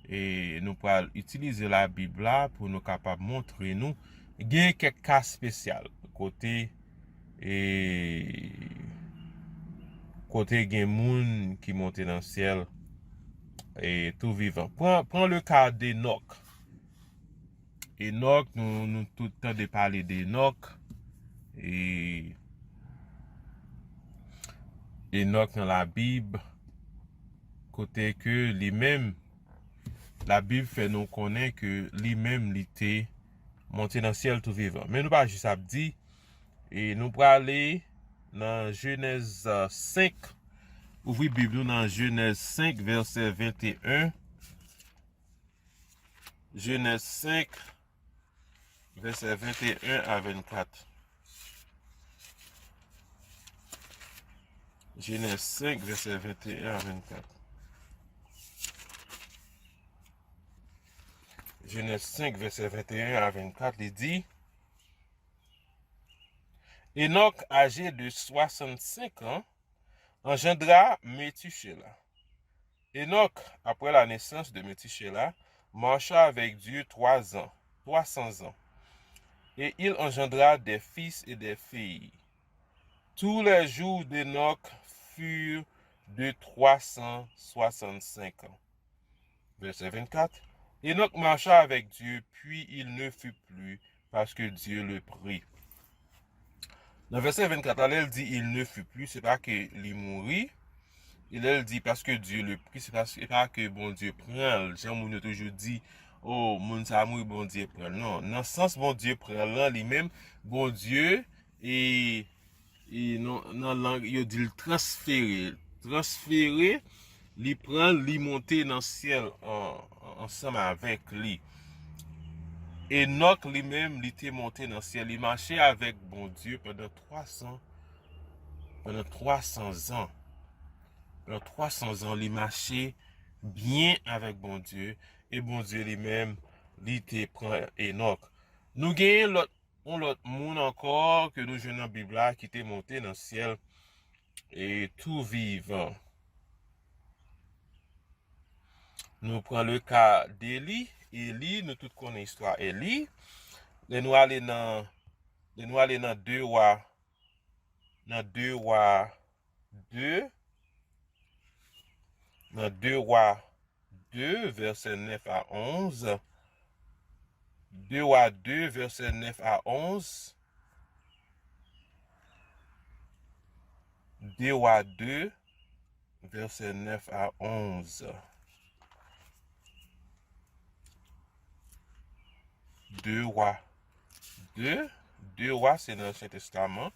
e nou pral itilize Labib la pou nou kapab montre nou. Gen kèk ka espesyal kote, e, kote gen moun ki monte nan syèl, e tou vivan. Pran, pran le ka d'Enòk. Enòk, nou, nou tout tande pale de Enòk. E Enòk nan Labib, kote ke li menm, Labib fè nou konnen ke li menm li te monte nan syèl tou vivan. Men nou pa jis ap di, e nou prale nan Jenèz, a, senk. Ouvri Bib nou nan Jenèz senk, vèsè venteyen. Jenèz senk, vèsè venteyen a vennkat. Jenèz senk, vèsè venteyen a vennkat. Jenèz senk, vèsè venteyen a vennkat, li di, Enòk, âgé de soixante-cinq ans, engendra Méthusélah. Enoch, après la naissance de Méthusélah, marcha avec Dieu trois ans, trois cents ans, et il engendra des fils et des filles. Tous les jours d'Enoch furent de trois cent soixante-cinq ans. Verset vingt-quatre. Enoch marcha avec Dieu, puis il ne fut plus, parce que Dieu le prit. Nan vèsè vennkat la, lè l di il ne fut plus, se pa ke li mouri. E lè l di parce que Dieu le prit, se pa, se pa ke Bondye pran l. Jan moun yo toujou di, oh, moun sa a mouri, Bondye pran l. Non, nan sans Bondye pran l lan, li menm, Bondye, e, e nan, nan lang, yo di l transfere. Transfere, li pran l, li monte nan syèl an, an, ansanm avèk li. Enòk li menm, li te monte nan syèl, li mache avèk Bondye pandan twa san, pandan twa san zan. Pandan twa san zan, li mache byen avèk Bondye, e Bondye li menm, li te pran Enòk. Nou genyen lòt, yon lòt moun ankò ke nou jwenn nan Bib la ki te monte nan syèl e tou vivan. Nou pran le ka d'Eli. Eli, nou tout konnen istwa Eli. Lè nou ale nan, lè nou ale nan de Wa, nan de Wa de, nan de Wa de, vèsè nèf a onz. De Wa de, vèsè nèf a onz. De Wa de, vèsè nèf a onz. De Wa de, de Wa se nan Ansyen Testaman.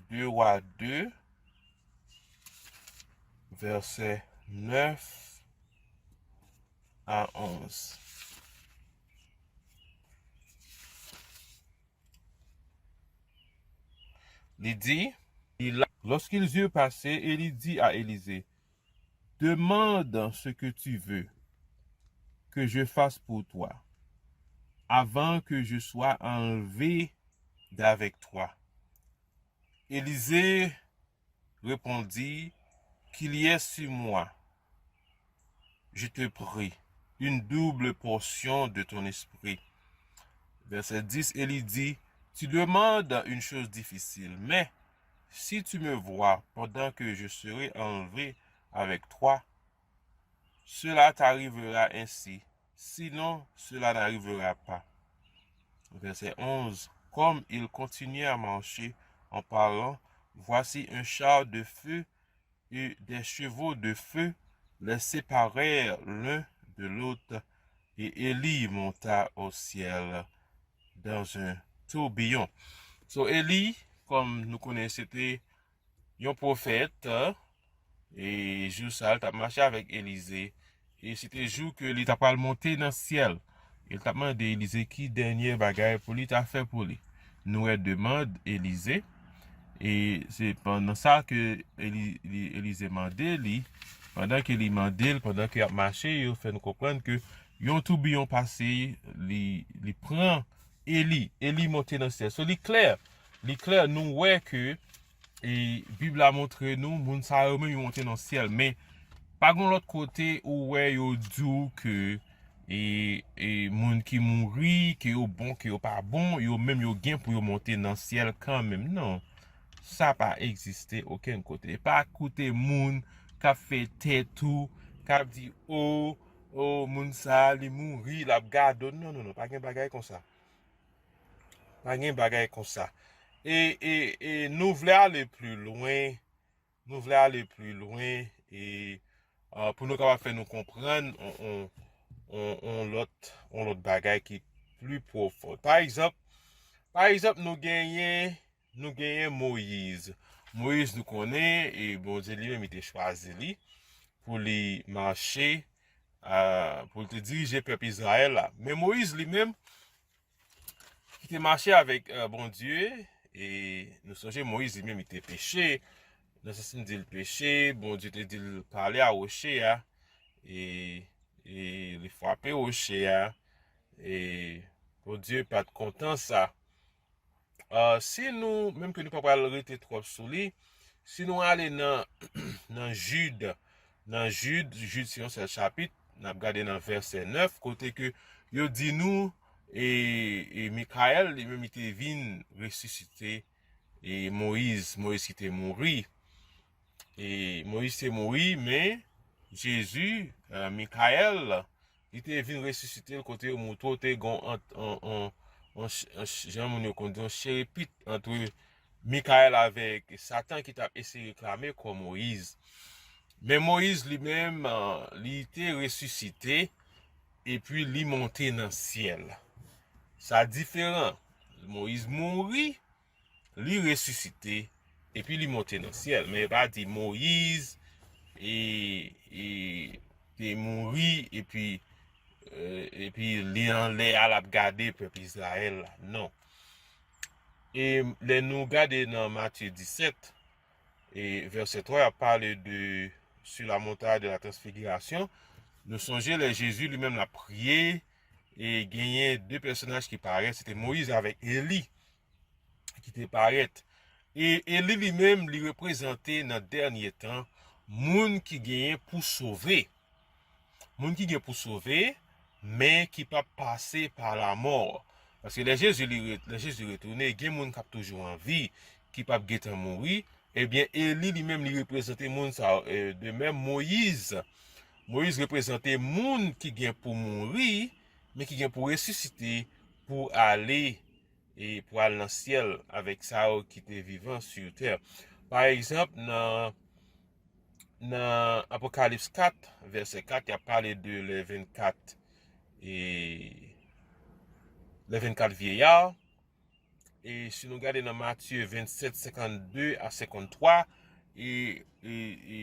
De Wa de, vèsè nèf a onz. Li di, Lorsqu'ils eurent passé, Élie dit à Élisée, Demande ce que tu veux que je fasse pour toi, avant que je sois enlevé d'avec toi. Élisée répondit, Qu'il y ait sur moi, je te prie, une double portion de ton esprit. Verset dix, Élie dit, Tu demandes une chose difficile, mais si tu me vois pendant que je serai enlevé avec toi, cela t'arrivera ainsi, sinon cela n'arrivera pas. Verset onze, Comme ils continuaient à marcher en parlant, voici un char de feu et des chevaux de feu les séparèrent l'un de l'autre, et Élie monta au ciel dans un tourbillon. So, Eli, kòm nou konnen, se te yon pwofèt, e jou sa, l t ap mache avèk Elize. E se te jou ke li t ap pral monte nan syèl. E l t ap mande Elize ki dènye bagay pou li ta fè pou li. Nou wè demann Elize. E se pandan sa ke Eli, li, Elize mande li, pandan ke li mande l, pandan ke y ap mache, yo fè nou konprann ke yon toubiyon pase, li, li pran Eli, Eli monte nan syèl. So, li klè, li klè, nou wè ke, e, Bib la montre nou, moun sa yo menm, yo monte nan syèl. Men, pa gen lòt kote ou wè yo di w ke, e, e, moun ki mouri, ke yo bon, ke yo pa bon, yo menm yo gen pou yo monte nan syèl kanmenm. Non. Sa pa egziste okenn kote. Pa koute moun k ap fè tèt ou, k ap di, o, o, moun sa, li mouri, l ap gade w. Non, non, non, pa gen bagay konsa. Pa gen bagay konsa. E, e, e nou vle ale pli lwen, nou vle ale pli lwen, e, a, pou nou kapab fè nou konprann, on, on, yon, yon lòt, yon lòt bagay ki pli pwofon. Pa egzanp, pa egzanp, nou genyen, nou genyen Moyiz. Moyiz, nou konnen, e Bondye li menm, li te chwazi li pou li mache, a, pou li te dirije pèp Izrayèl la. Men Moyiz li menm, ki te mache avèk, e, Bondye, e nou sonje Moyiz li menm, li te peche, nan sans m di l peche, Bondye te di l pale a woche a, e, e li frape woche a, e Bondye pa t kontan sa. A, si nou, menm ke nou pa pral rete twòp sou li, si nou ale nan, nan Jid, nan Jid, Jid se yon sèl chapit, n ap gade nan vèsè nèf, kote ke yo di nou, e, e Mikayèl, li menm, li te vin resisite, e Moyiz, Moyiz ki te mouri. E Moyiz te mouri, men Jezi, e, Mikayèl, li te vin resisite l kote yo moutre w te gon ant, on, on, on, ch- on ch- jan moun yo konn di, on cherepit ant Mikayèl avèk Satan ki t ap eseye reklame kò Moyiz. Men Moyiz li menm, e, li te resisite, epi li monte nan syèl. Sa diferan. Moyiz mouri, li resisite, epi li monte nan syèl. Men yo pa di Moyiz, e, e, te mouri, epi, e, epi li anlè a, l ap gade pèp Izrayèl la. Non. E lè nou gade nan Matye disèt, e vèsè twa, y ap pale de sur la montagne de la transfiguration. Nou sonje lè Jezi li menm l ap priye, e genyen de pèsonaj ki parèt, se te Moyiz avèk Eli ki te parèt. E Eli li menm, li reprezante nan dènye tan moun ki genyen pou sove. Moun ki gen pou sove, men ki p ap pase pa lamò. Paske lè Jezi li re- lè Jezi retounen, gen moun k ap toujou an vi, ki p ap gentan mouri. Ebyen, Eli li menm, li reprezante moun sa yo. E de menm, Moyiz. Moyiz reprezante moun ki gen pou mouri, men ki gen pou resisite, pou ale, e pou al nan syèl avèk sa yo ki te vivan sou tè. Pa egzanp, nan, nan Apokalips kat, vèsè kat, y ap pale de les vingt-quatre, e les vingt-quatre vieillards. E si nou gade nan Matye vennsèt, senkannde a senkanntwa, e, e, e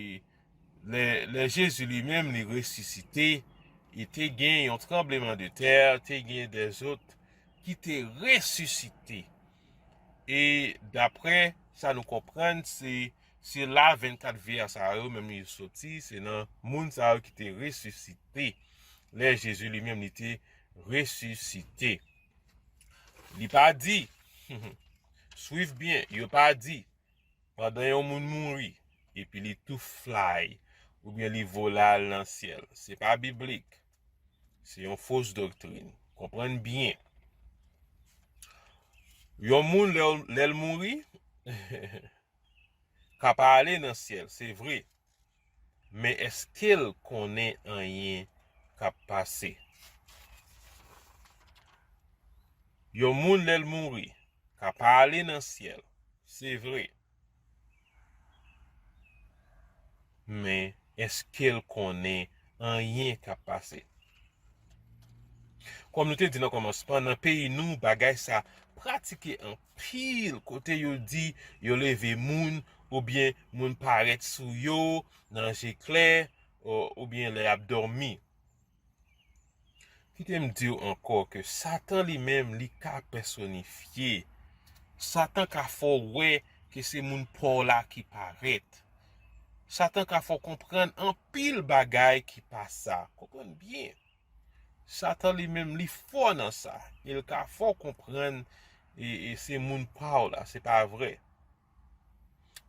lè, lè Jezi li menm li resisite, e te gen yon tranbleman de tè, te gen dèzòd ki te resisite. E daprè sa nou konprann, se, se la vennkat vyè sa yo menm yo soti, se nan moun sa yo ki te resisite lè Jezi li menm li te resisite. Li pa di, swiv byen, yo pa di, pandan yon moun mouri, epi li tou fly, oubyen li vole al nan syèl. Se pa biblik. Se yon fos doktrin. Konprann byen. Yon moun, lè, lè l mouri, ka pa ale nan syèl, se vre. Men èske l konnen anyen k ap pase? Yon moun, lè l mouri, ka pa ale nan syèl, se vre. Men èske l konnen anyen k ap pase? Kòm nou te di nan kòmansman, nan peyi nou, bagay sa pratike anpil, kote yo di yo leve moun, oubyen moun parèt sou yo nan je klè, o- oubyen lè y ap dòmi. Kite m di w ankò ke Satan li menm, li ka pèsonifye. Satan ka fè w wè ke se moun pa w la ki parèt. Satan ka fè w konprann anpil bagay ki pa sa. Konprann byen. Satan li menm, li fò nan sa. E l ka fè w konprann, e, e se moun pa w la, se pa vre.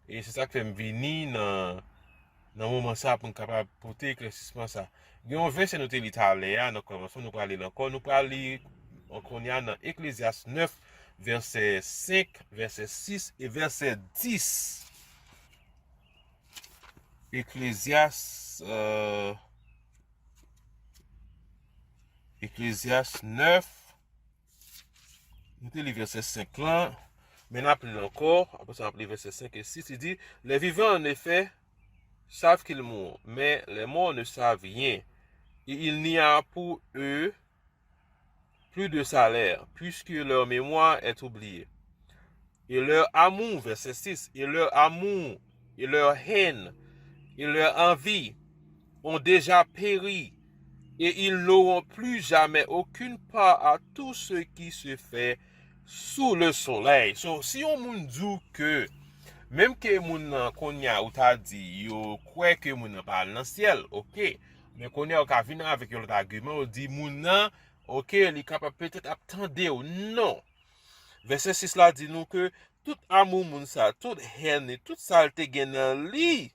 E se sa k fè m vini nan, nan moman sa pou n kapab pote eklèsisman sa. Gen yon vèsè nou te li talè a, nan kòmansman, nou pral li l ankò. Nou pral li kounye a nan Eklezyas nèf, vèsè senk, vèsè sis e vèsè dis. Eklezyas, euh, Eklezyas nèf, nou te li vèsè senk lan, men n ap li l ankò, apre sa n ap li vèsè senk e sis, li di, Les vivants, en effet, savent qu'ils mourront, mais les morts ne savent rien, et il n'y a pour eux plus de salaire, puisque leur mémoire est oubliée. Et leur amour, verset six, et leur amour, et leur haine, et leur envie ont déjà péri, et ils n'auront plus jamais aucune part à tout ce qui se fait sous le soleil. So, si yon moun di w ke, menm ke moun nan kounye a ou ta di, yo kwè ke moun nan pa al nan syèl, oke. Men kounye a ou ka vin avèk yon lòt agiman, ou di moun nan, oke, li kapab petèt ap tande w. Non. Vèsè sis la di nou ke tout amou moun sa, tout hèn li, tout sa l te gen nan li,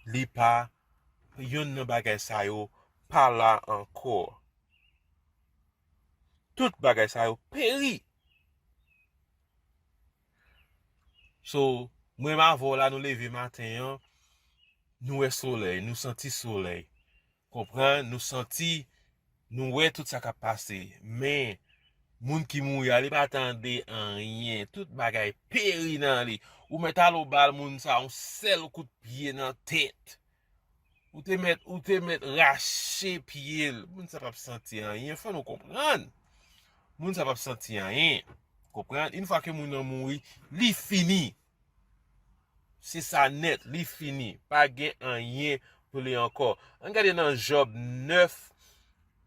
li pa, yonn nan bagay sa yo pa la ankò. Tout bagay sa yo peri. So, mwen m avè w la, nou leve maten an, nou wè solèy, nou santi solèy. Konprann? Nou santi, nou wè tout sa k ap pase. Men, moun ki mouri a, li pa tande anyen. Tout bagay peri nan li. Ou mèt al o bal moun sa, yon sèl kout pye nan tèt. Ou te mèt, ou te mèt rache pye l. Moun sa p ap santi anyen. Fò nou konprann. Moun sa p ap santi anyen. Konprann? Yon fwa ke moun nan mouri, li fini. Se sa nèt, li fini. Pa gen anyen pou li ankò. Ann gade nan Jòb nèf,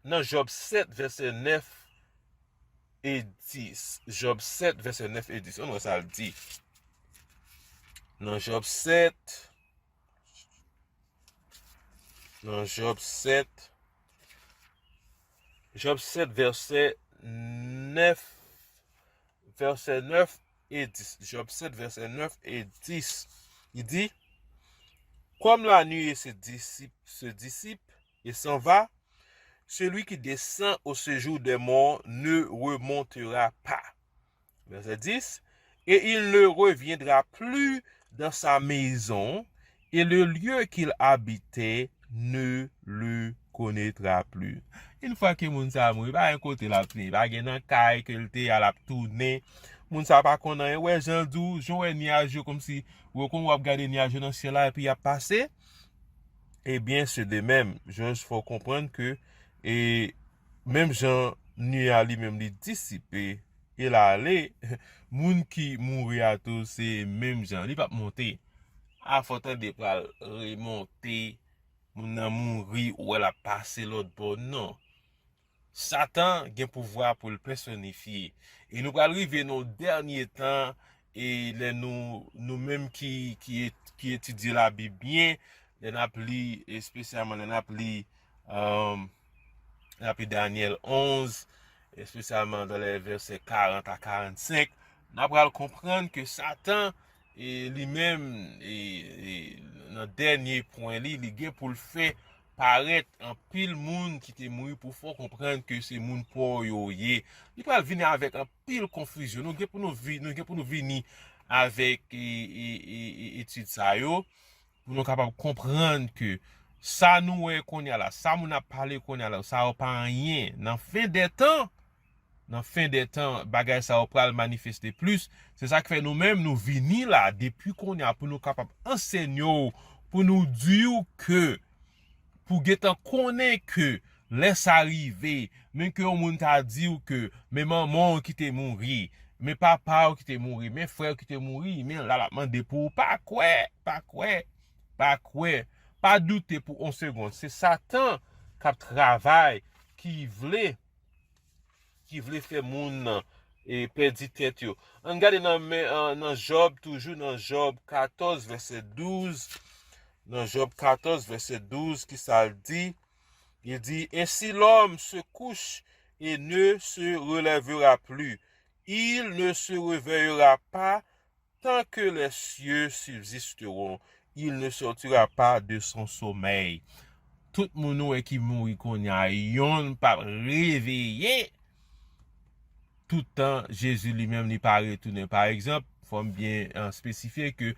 nan Jòb sèt, vèsè nèf e dis. Jòb sèt, vèsè nèf e dis. Ann wè sa l di. Nan Jòb sèt, nan Jòb sèt, Jòb sèt, vèsè nèf, vèsè nèf e dis. Jòb sèt, vèsè nèf e dis. Li di, comme la nuit se dissipe, se dissipe et s'en va, celui qui descend au séjour des morts ne remontera pas. Verset dix, et il ne reviendra plus dans sa maison, et le lieu qu'il habitait ne le connaîtra plus. Yon fwa ke moun sa a mouri, pa gen kote l ap tounen, pa gen nan kay ke l te ye a l ap tounen. Moun sa a pa konn anyen. Wè jan l di w, jan w wè nyaj yo kòmsi, ou konn w ap gade nyaj yo nan syèl la epi y ap pase. Ebyen, se de menm, Jòj fè w konprann ke, e, menm jan nuit a li menm li disipe, e l ale, moun ki mouri a tou se menm jan. Li p ap monte. Afè w tande pral remonte, moun nan mouri, ou wè l ap pase lòt bò, non. Satan gen pouvwa pou l pèsonifye. E nou pral rive nan dènye tan, e lè nou, nou menm ki, ki, et- ki etidye Labib byen, lè n ap li, espesyalman lè n ap li, um, lè n ap li Danyèl onz, espesyalman dans les versets quarante à quarante-cinq, n ap pral konprann ke Satan, e li menm, e, e nan dènye pwen li, li gen pou l fè parèt anpil moun ki te mouri pou fè w konprann ke se moun pa w yo ye. Li pral vini avèk anpil konfizyon. Nou gen pou nou vi-, nou gen pou nou vini avèk, e, e, e, e, etid sa yo, pou nou kapab konprann ke sa nou wè kounye a la, sa moun ap pale kounye a la, sa yo pa anyen. Nan fen dè tan, nan fen dè tan, bagay sa yo pral manifeste plis. Se sa k fè nou menm, nou vini la depi kounye a pou nou kapab ansenye w, pou nou di w ke, pou gentan konnen ke lè sa rive, men ke yon moun ta di w ke, men manman w ki te mouri, men papa w ki te mouri, men frè w ki te mouri, men la l ap mande pou ou, pa kwè, pa kwè, pa kwè, pa doute pou yon segonn. Se Satan k ap travay, ki vle ki vle fè moun nan, e, pèdi tèt yo. Ann gade nan men, an, nan Jòb, toujou nan Jòb katòz, vèsè douz. Nan Jòb katòz, vèsè douz, ki sa l di? Li di, ainsi l'homme se couche et ne se relèvera plus. Il ne se réveillera pas tant que les cieux subsisteront, il ne sortira pas de son sommeil. Tout moun ou wè ki mouri kounye a, yonn p ap reveye toutan Jezi li menm li pa retounen. Pa egzanp, fò m byen, eh, espesifye ke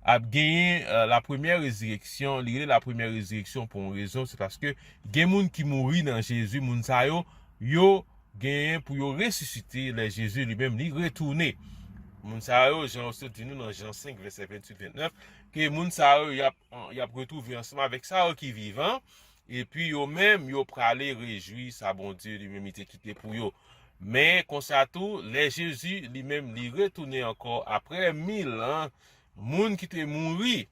ap genyen, eh, la première résurrection, li rele la première résurrection pou yon rezon, se paske gen moun ki mouri nan Jezi, moun sa yo, yo genyen pou yo resisite lè Jezi li menm li retounen. Moun sa yo, jan yo sot di nou nan Jan senk, vèsè venntuit, vennèf, ke moun sa yo, y ap, y ap retwouve ansanm avèk sa yo ki vivan, epi yo menm, yo prale rejwi sa Bondye li menm li te kite pou yo. Men konsa tou, lè Jezi li menm li retounen ankò apre mil an, moun ki te mouri,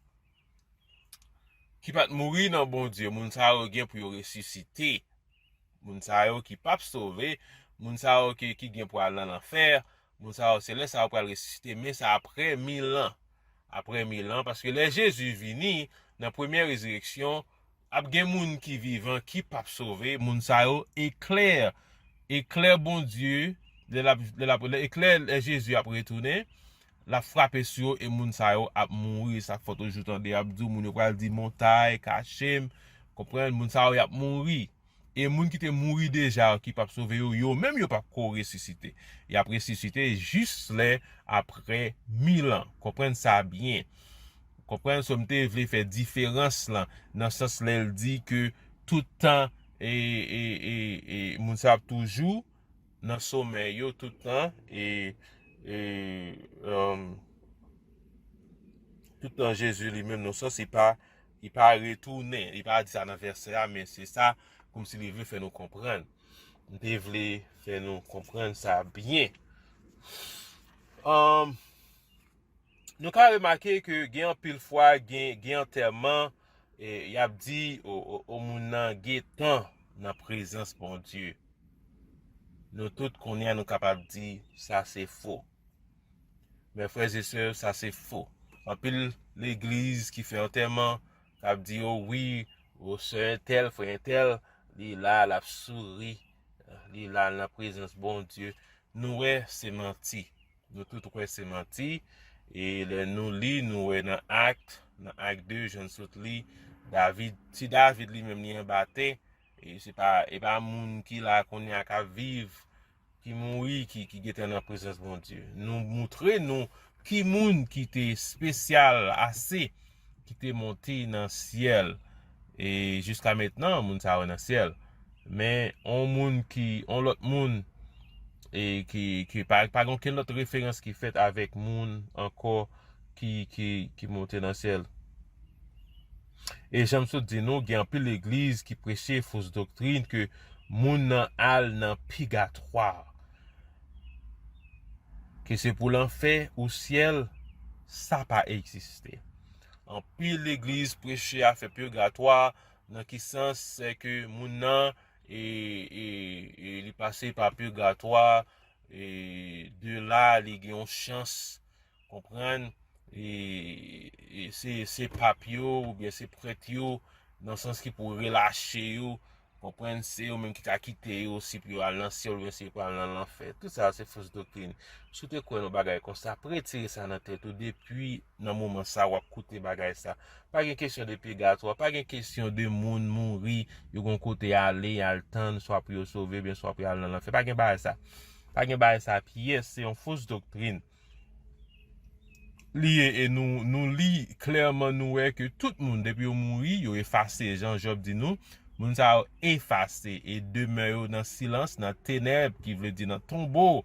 ki pa t mouri nan Bondye, moun sa yo gen pou yo resisite. Moun sa yo ki p ap sove, moun sa yo ki, ki gen pou al nan lanfè, moun sa yo se lè sa yo pral resisite, men sa apre mil an. Apre mil an, paske lè Jezi vini, nan premyè rezireksyon, ap gen moun ki vivan, ki p ap sove, moun sa yo eklè, eklè Bondye, lè l ap, lè l ap, lè eklè, lè Jezi ap retounen, l ap frape sou yo e moun sa yo ap mouri. Sa k fè w toujou tande y ap di w, moun yo pral di, montay, kache m. Konprann? Moun sa yo, y ap mouri. E moun ki te mouri deja yo, ki p ap sove yo, yo menm yo p ap ko resisite. Y ap resisite jis lè apre mil an. Konprann sa byen. Konprann? So, m te vle fè diferans lan, nan sans lè l di ke tout tan, e, e, e, e, moun sa ap toujou nan somèy yo tout tan, e, e, um, tout tan Jezi li menm, nan sans, li pa, li pa retounen. Li pa di sa nan vèsè a, men se sa, kòmsi li vle fè nou konprann. M te vle fè nou konprann sa byen. Um, nou ka remake ke gen anpil fwa, gen, gen antèman, e, y ap di, o, o, o moun nan gentan nan prezans Bondye. Nou tout kounye a nou kapab di sa se fo. Men frè e sè, sa se fo. Anpil legliz ki fè antèman, k ap di, o wi, o sè entèl, frè entèl, li la, l ap souri, li la nan prezans Bondye. Nou wè se manti. Nou tout wè se manti. E lè nou li, nou wè nan Ak, nan Ak de, jan n sot li, David, ti David li menm li anba tè, e se pa, e pa moun ki la kounye a k ap viv, ki mouri, ki, ki gentan nan prezans Bondye. Nou moutre nou ki moun ki te espesyal ase, ki te monte nan syèl. E jiska mentnan, moun sa yo nan syèl. Men, on moun ki, on lòt moun, e ki, ki pa, pa gen okenn lòt referans ki fèt avèk moun ankò ki, ki, ki monte nan syèl. E jan m sot di nou, gen anpil legliz ki preche fos doktrin ke moun nan al nan pigatwa. Ke se pou lanfè ou syèl, sa pa egziste. Anpil legliz preche afè pigatwa, nan ki sans, se ke moun nan, e, e, e li pase pa pigatwa, e de la, li gen yon chans, konprann, e, e se, se pap yo, oubyen se prèt yo, nan sans ki pou relache yo, konprann, se yo menm ki ka kite yo, si pou yo al nan syèl, oubyen si yo pou al nan lanfè. Tout sa, se fos doktrin. Si w te kwè nan bagay konsa, retire sa nan tèt ou depi nan moman sa w ap koute bagay sa. Pa gen kesyon de pigatwa, pa gen kesyon de moun mouri, yo gon kote ale, y al tann, swa pou yo sove, oubyen swa pou y al nan lanfè. Pa gen bagay sa. Pa gen bagay sa pyès, se yon fos doktrin. Li ye, e nou, nou li klèman, nou wè ke tout moun, depi yo mouri, yo efase, jan Jòb di nou, moun sa yo efase, e demè yo nan silans, nan tenèb, ki vle di nan tonbo,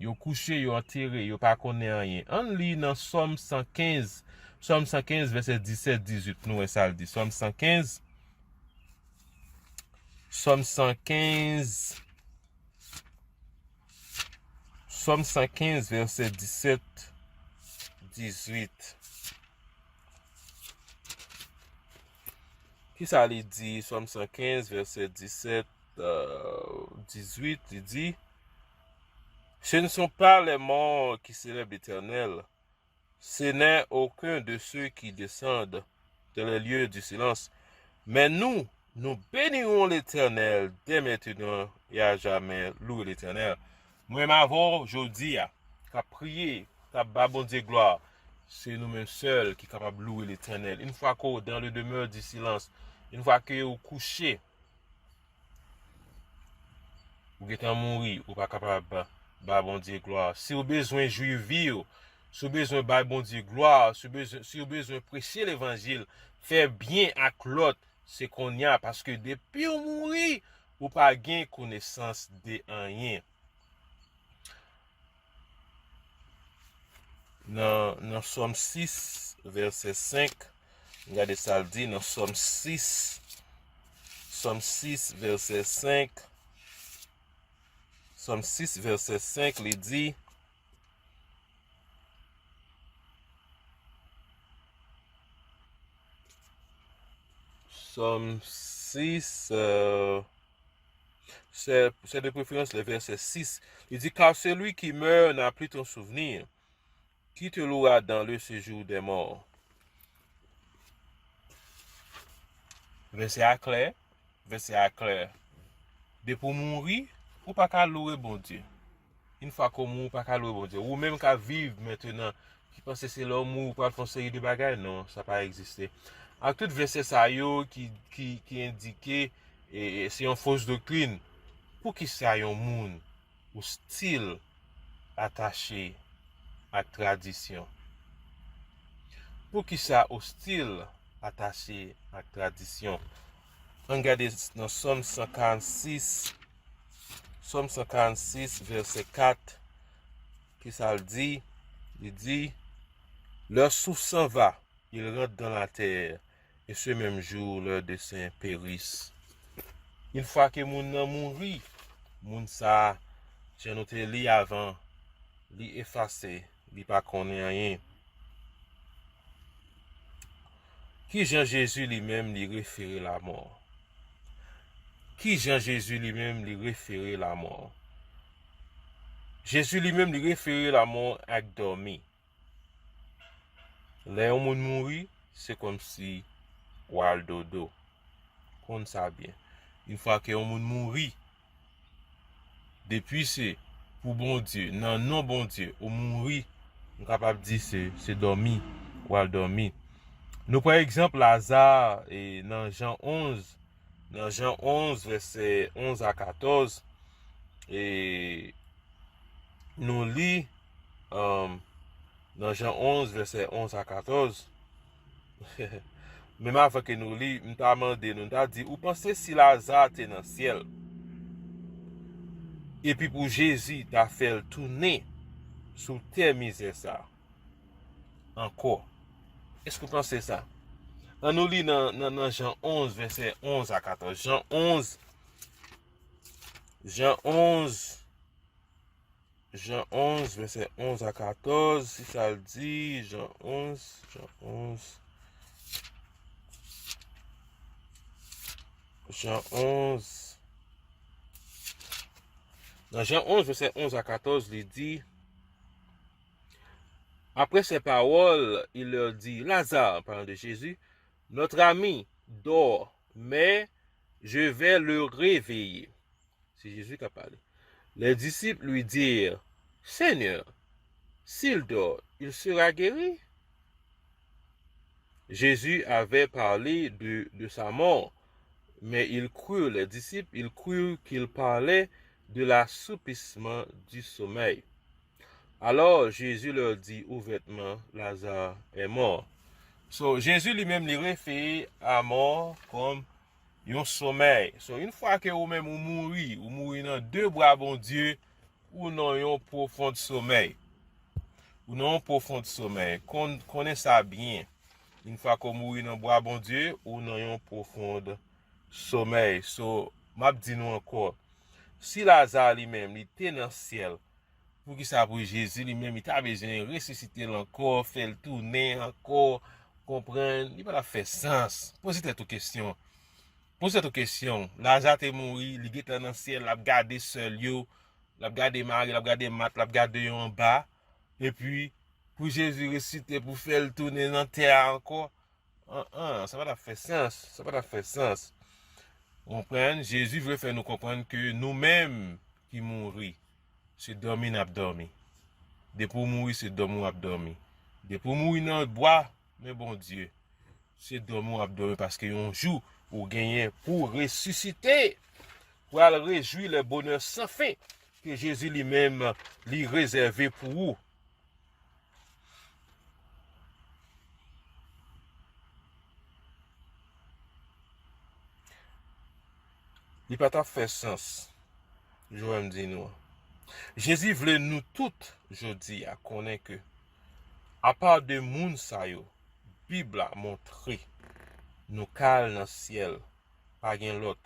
yo kouche, yo antere, yo pa konnen anyen. Ann li nan Sòm san kenz, Sòm san kenz, vèsè disèt, dizuit, nou wè sa l di. Sòm san kenz, Sòm san kenz, Sòm san kenz, vèsè disèt, dizuit. Kisa li di, Sòm san kenz, vèsè disèt, euh, dizuit, li di, Ce ne sont pas les morts qui célèbrent l'Éternel, ce n'est aucun de ceux qui descendent dans les lieux du silence. Mais nous, nous bénirons l'Éternel dès maintenant et à jamais. Louez l'Éternel. Mwen menm avè w jodi a, k ap priye, k ap ba Bondye glwa, se nou menm sèl ki kapab louwe Letènèl. Une fois que w dans le demeure du silence, une fois que ou kouche, ou gentan mouri, ou pa kapab ba Bondye glwa. Si w bezwen jwi vi w, si w bezwen bay Bondye glwa, si w bezwen, si w bezwen preche levanjil, fè byen ak lòt, se kounye a, paske depi w mouri, ou pa gen konesans de anyen. Nan, nan Sòm sis, vèsè senk. Gade sa l di nan Sòm sis. Sòm sis, vèsè senk. Sòm sis, vèsè senk, li di, Sòm sis, euh, c'est, c'est de préférence le verset six. Il dit, car celui qui meurt n'a plus ton souvenir, qui te louera dans le séjour des morts. Vèsè a klè, vèsè a klè. Depi w mouri, ou pa ka loure Bondye. Yon fwa ke w mouri, ou pa ka loure Bondye. Ou menm k ap viv mentenan, ki panse se lè w mouri, ou pral fè yon seri de bagay, non, sa pa egziste. Ak tout vèsè sa yo ki, ki, ki endike, e, e, se yon fos doktrin, poukisa yon moun ostil atache ak tradisyon? Poukisa ostil atache ak tradisyon? Ann gade nan Sòm san karannsis, Sòm san karannsis, vèsè kat, ki sa l di? Li di, leur souffle s'en va, il rentre dans la terre, et ce même jour, leurs desseins périssent. Yon fwa ke moun nan mouri, moun sa a, jan nou te li avan, li efase, li pa konnen anyen. Ki jan Jezi li menm li refere lamò? Ki jan Jezi li menm li refere lamò? Jezi li menm li refere lamò ak dòmi. Lè yon moun mouri, se kòmsi w al dodo. Konn sa byen. Yon fwa ke yon moun mouri, depi se pou Bondye, nan non Bondye, ou mouri, m kapab di se, se dòmi, w al dòmi. Nou pran egzanp Laza, e, nan Jan onz, nan Jan onz, vèsè onz a katòz, e, nou li, um, nan Jan onz, vèsè onz a katòz, menm avan ke nou li, m ta mande nou, m ta di, ou panse si Laza te nan syèl, epi pou Jezi ta fè l tounen sou tè mizè sa ankò, èske w panse sa? Ann nou li nan, nan, nan Jan onz, vèsè onz a katòz. Jan onz, Jan onz, Jan onz, vèsè onz a katòz, si sa l di, Jan onz, Jan onz, Jan onz. Nan Jan onz, vèsè onz a katòz, li di, Après ces paroles, il leur dit, Lazare, parlant de Jésus, notre ami dort, mais je vais le réveiller. C'est Jésus qui a parlé. Les disciples lui dirent, Seigneur, s'il dort, il sera guéri. Jésus avait parlé de, de sa mort, mais ils crurent, les disciples, ils crurent qu'il parlait de l'assouplissement du sommeil. Alors Jésus leur dit ouvertement, Lazare est mort. So, Jezi li menm li refere a mò kòm yon somèy. So, yon fwa ke ou menm ou mouri, ou mouri nan de bra Bondye, ou nan yon pwofon somèy. Ou nan yon pwofon somèy. Kon, konnen sa byen. Yon fwa ke ou mouri nan bra Bondye, ou nan yon pwofon somèy. So, m ap di nou ankò, si Laza li menm, li te nan syèl, poukisa pou Jezi li menm, li ta bezwen resisite l ankò, fè l tounen ankò, konprann? Li pa t ap fè sans. Poze tèt ou kesyon. Poze tèt ou kesyon. Laza te mouri, li gentan nan syèl, l ap gade sè l yo, l ap gade Mari, l ap gade Mat, l ap gade yo anba. Epi, pou Jezi resisite, pou fè l tounen nan tè a ankò, an, an, sa pa t ap fè sans, sa pa t ap fè sans. Konprann, Jezi vle fè nou konprann ke nou menm ki mouri, se dòmi n ap dòmi. Depi w mouri, se dòmi w ap dòmi. Depi w mouri nan bwa men Bondye, se dòmi w ap dòmi, paske yon jou ou genyen pou w resisite, pou w al rejwi le bonè san fen ke Jezi li menm li rezève pou ou. Li pa t ap fè sans, jan m di nou an. Jezi vle nou tout jodi a konnen ke, apa de moun sa yo, Bib la montre nou ka al nan syèl. Pa gen lòt.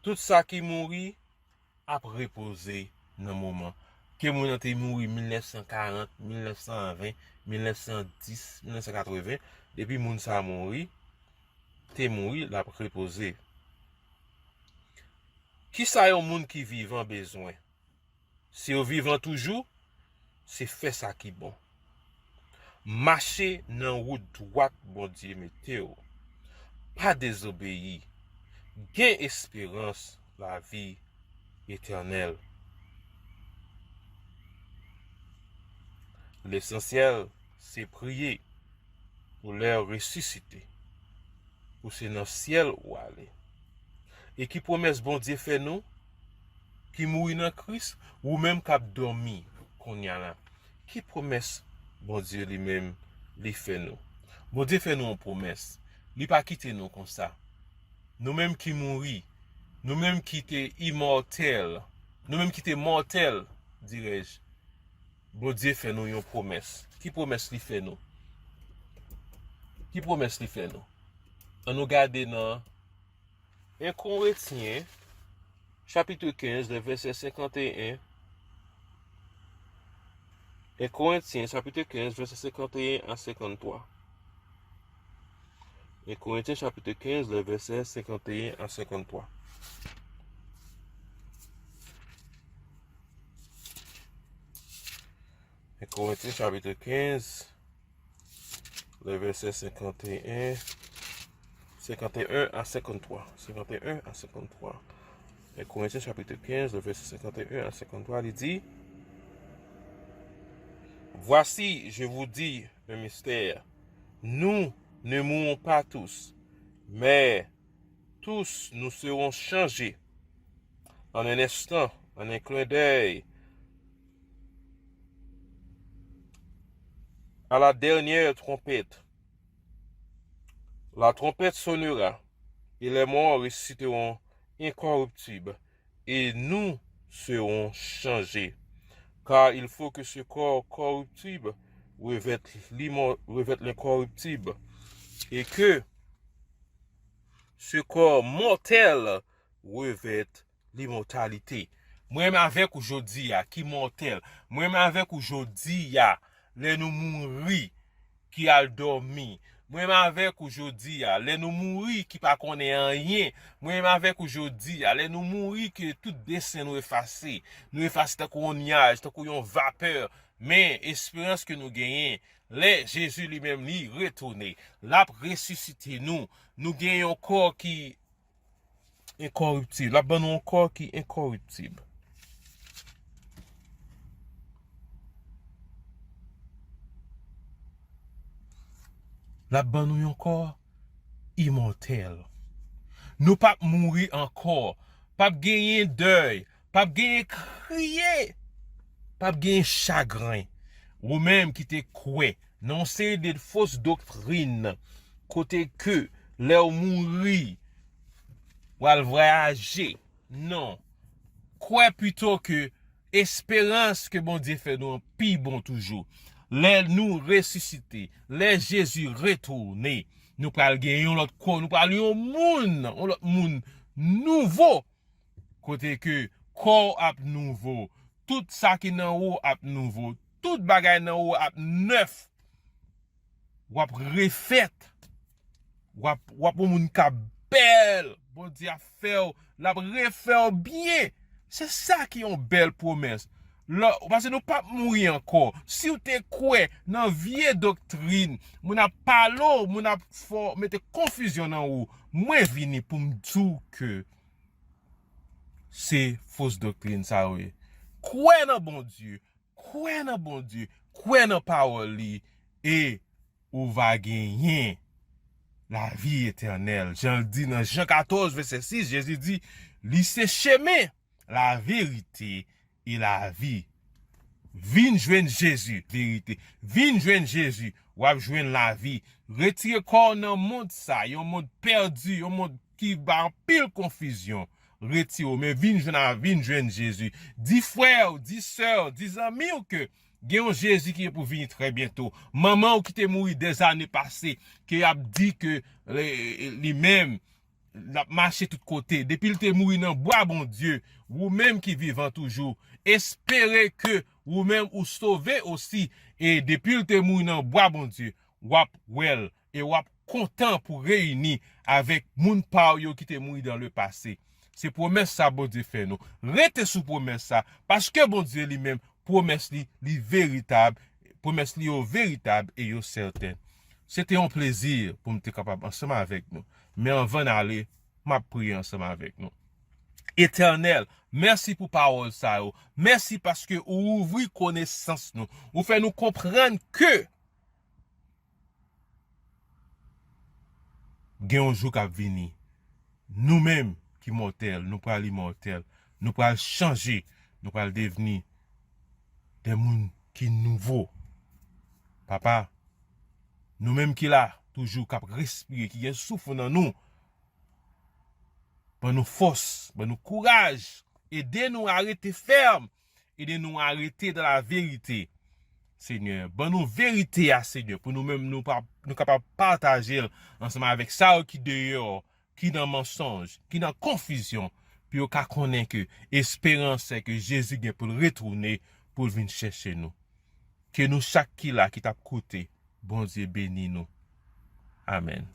Tout sa ki mouri ap repoze nan moman. Ke moun nan te mouri mil nèf san karant, mil nèf san ven, mil nèf san dis, mil nèf san katreven, depi moun sa a mouri, te mouri, l ap repoze. Kisa yon moun ki vivan bezwen? Si w vivan toujou, se fè sa ki bon. Mache nan wout dwat Bondye mete w. Pa dezobeyi. Gen esperans lavi etènèl. Lesansyèl, se priye pou lè w resisite, pou se nan syèl ou ale. E ki pwomès Bondye fè nou ki mouri nan Kris, ou menm k ap dòmi kounye a la? Ki pwomès Bondye li menm li fè nou? Bondye fè nou yon pwomès. Li pa kite nou konsa. Nou menm ki mouri, nou menm ki te imòtèl, nou menm ki te mòtèl, dirèj, Bondye fè nou yon pwomès. Ki pwomès li fè nou? Ki pwomès li fè nou? Ann nou gade nan en Korentyen, chapit kenz, lè vèsè senkanteyen. En Korentyen, chapit kenz, vèsè senkanteyen a senkanntwa. En Korentyen, chapit kenz, lè vèsè senkanteyen a senkanntwa. En Korentyen, chapit kenz, lè vèsè senkanteyen, senkanteyen a senkanntwa. Senkanteyen a senkanntwa. En Korentyen, chapit kenz, lè vèsè senkanteyen a senkanntwa, li di, Voici, je vous dis un mystère. Nous ne mourrons pas tous, mais tous nous serons changés en un instant, en un clin d'œil, à la dernière trompette. La trompette sonnera, et les morts ressusciteront incorruptibles, et nous serons changés. Car il faut que ce corps corruptible revête l'immo-, revête l'incorruptible, et que ce corps mortel revête l'immortalité. Mwen menm avèk ou jodi a ki mòtèl. Mwen menm avèk ou jodi a, lè nou mouri, ki al dòmi. Mwen menm avèk ou jodi a, lè nou mouri, ki pa konnen anyen. Mwen menm avèk ou jodi a, lè nou mouri, ke tout desen nou efase. Nou efase tankou yon nyaj, tankou yon vapè. Men, esperans ke nou genyen, lè Jezi li menm li retounen, l ap resisite nou. Nou gen yon kò ki enkòriptib. L ap ban nou yon kò ki enkòriptib. L ap ban nou yon kò imòtèl. Nou p ap mouri ankò. P ap genyen dèy. P ap genyen kriye. P ap genyen chagren. Ou menm ki te kwè nan yon seri de fos doktrin, kote ke lè w mouri, w al vwayaje. Non. Kwè pito ke esperans ke Bondye fè nou an pi bon toujou. Lè nou resisite, lè Jezi retounen, nou pral gen yon lòt kò, nou pral yon moun, yon lòt moun nouvo. Kote ke kò w ap nouvo, tout sa ki nan ou ap nouvo, tout bagay nan ou ap nèf. W ap refèt. W ap, w ap yon moun k ap bèl. Bondye ap fè w, l ap refè w byen. Se sa ki yon bèl pwomès. Lò, paske nou p ap mouri ankò. Si w te kwè nan vye doktrin, moun ap pale w, moun ap fè w mete konfizyon nan ou, mwen vini pou m di w ke se fos doktrin sa yo ye. Kwè nan Bondye, kwè nan Bondye, kwè nan pawòl li, e ou va genyen lavi etènèl. Jan l di nan Jan katòz, vèsè sis, Jezi di, li se chemen, laverite e lavi. Vin jwenn Jezi, verite. Vin jwenn Jezi, w ap jwenn lavi. Retire kò w nan mond sa, yon mond pèdi, yon mond ki ba anpil konfizyon. Retire w, men vin jwenn a, vin jwenn Jezi. Di frè w, di sè w, di zanmi w ke Gen yon Jezi ki gen pou vini trè byento. Manman w ki te mouri dèzane pase, ke y ap di ke li, li menm, l ap mache tout kote. Depi l te mouri nan bwa, Bondye, ou menm ki vivan toujou, espere ke ou menm ou sove osi. E depi l te mouri nan bwa, Bondye, w ap wè l e w ap kontan pou reyini avèk moun pa w yo ki te mouri dans le passé. Se pwomès sa Bondye fè nou. Rete sou pwomès sa, paske Bondye li menm, pwomès li, li veritab, pwomès li yo veritab e yo sèten. Se te yon plezi pou m te kapab ansanm avèk nou. Men anvan n ale, m ap priye ansanm avèk nou. Etènèl, mèsi pou pawòl sa yo. Mèsi paske ou ouvri konesans nou. Ou fè nou konprann ke gen yon jou k ap vini. Nou menm ki mòtèl, nou pral imòtèl. Nou pral chanje. Nou pral devni de moun ki nouvo. Papa, nou menm ki la, toujou k ap respire, ki gen souf nan nou, ban nou fòs, ban nou kouraj, ede nou a rete fèm, ede nou a rete dans la vérité. Senyè, ban nou verite a, Senyè, pou nou menm nou, pa, nou kapab pataje l ansanm avèk sa yo ki deyò, ki nan mansonj, ki nan konfizyon, pou yo ka konnen ke esperans se ke Jezi gen pou l retounen, pou l vin chèche nou. Ke nou chak ki la, ki t ap koute, Bondye beni nou. Amèn.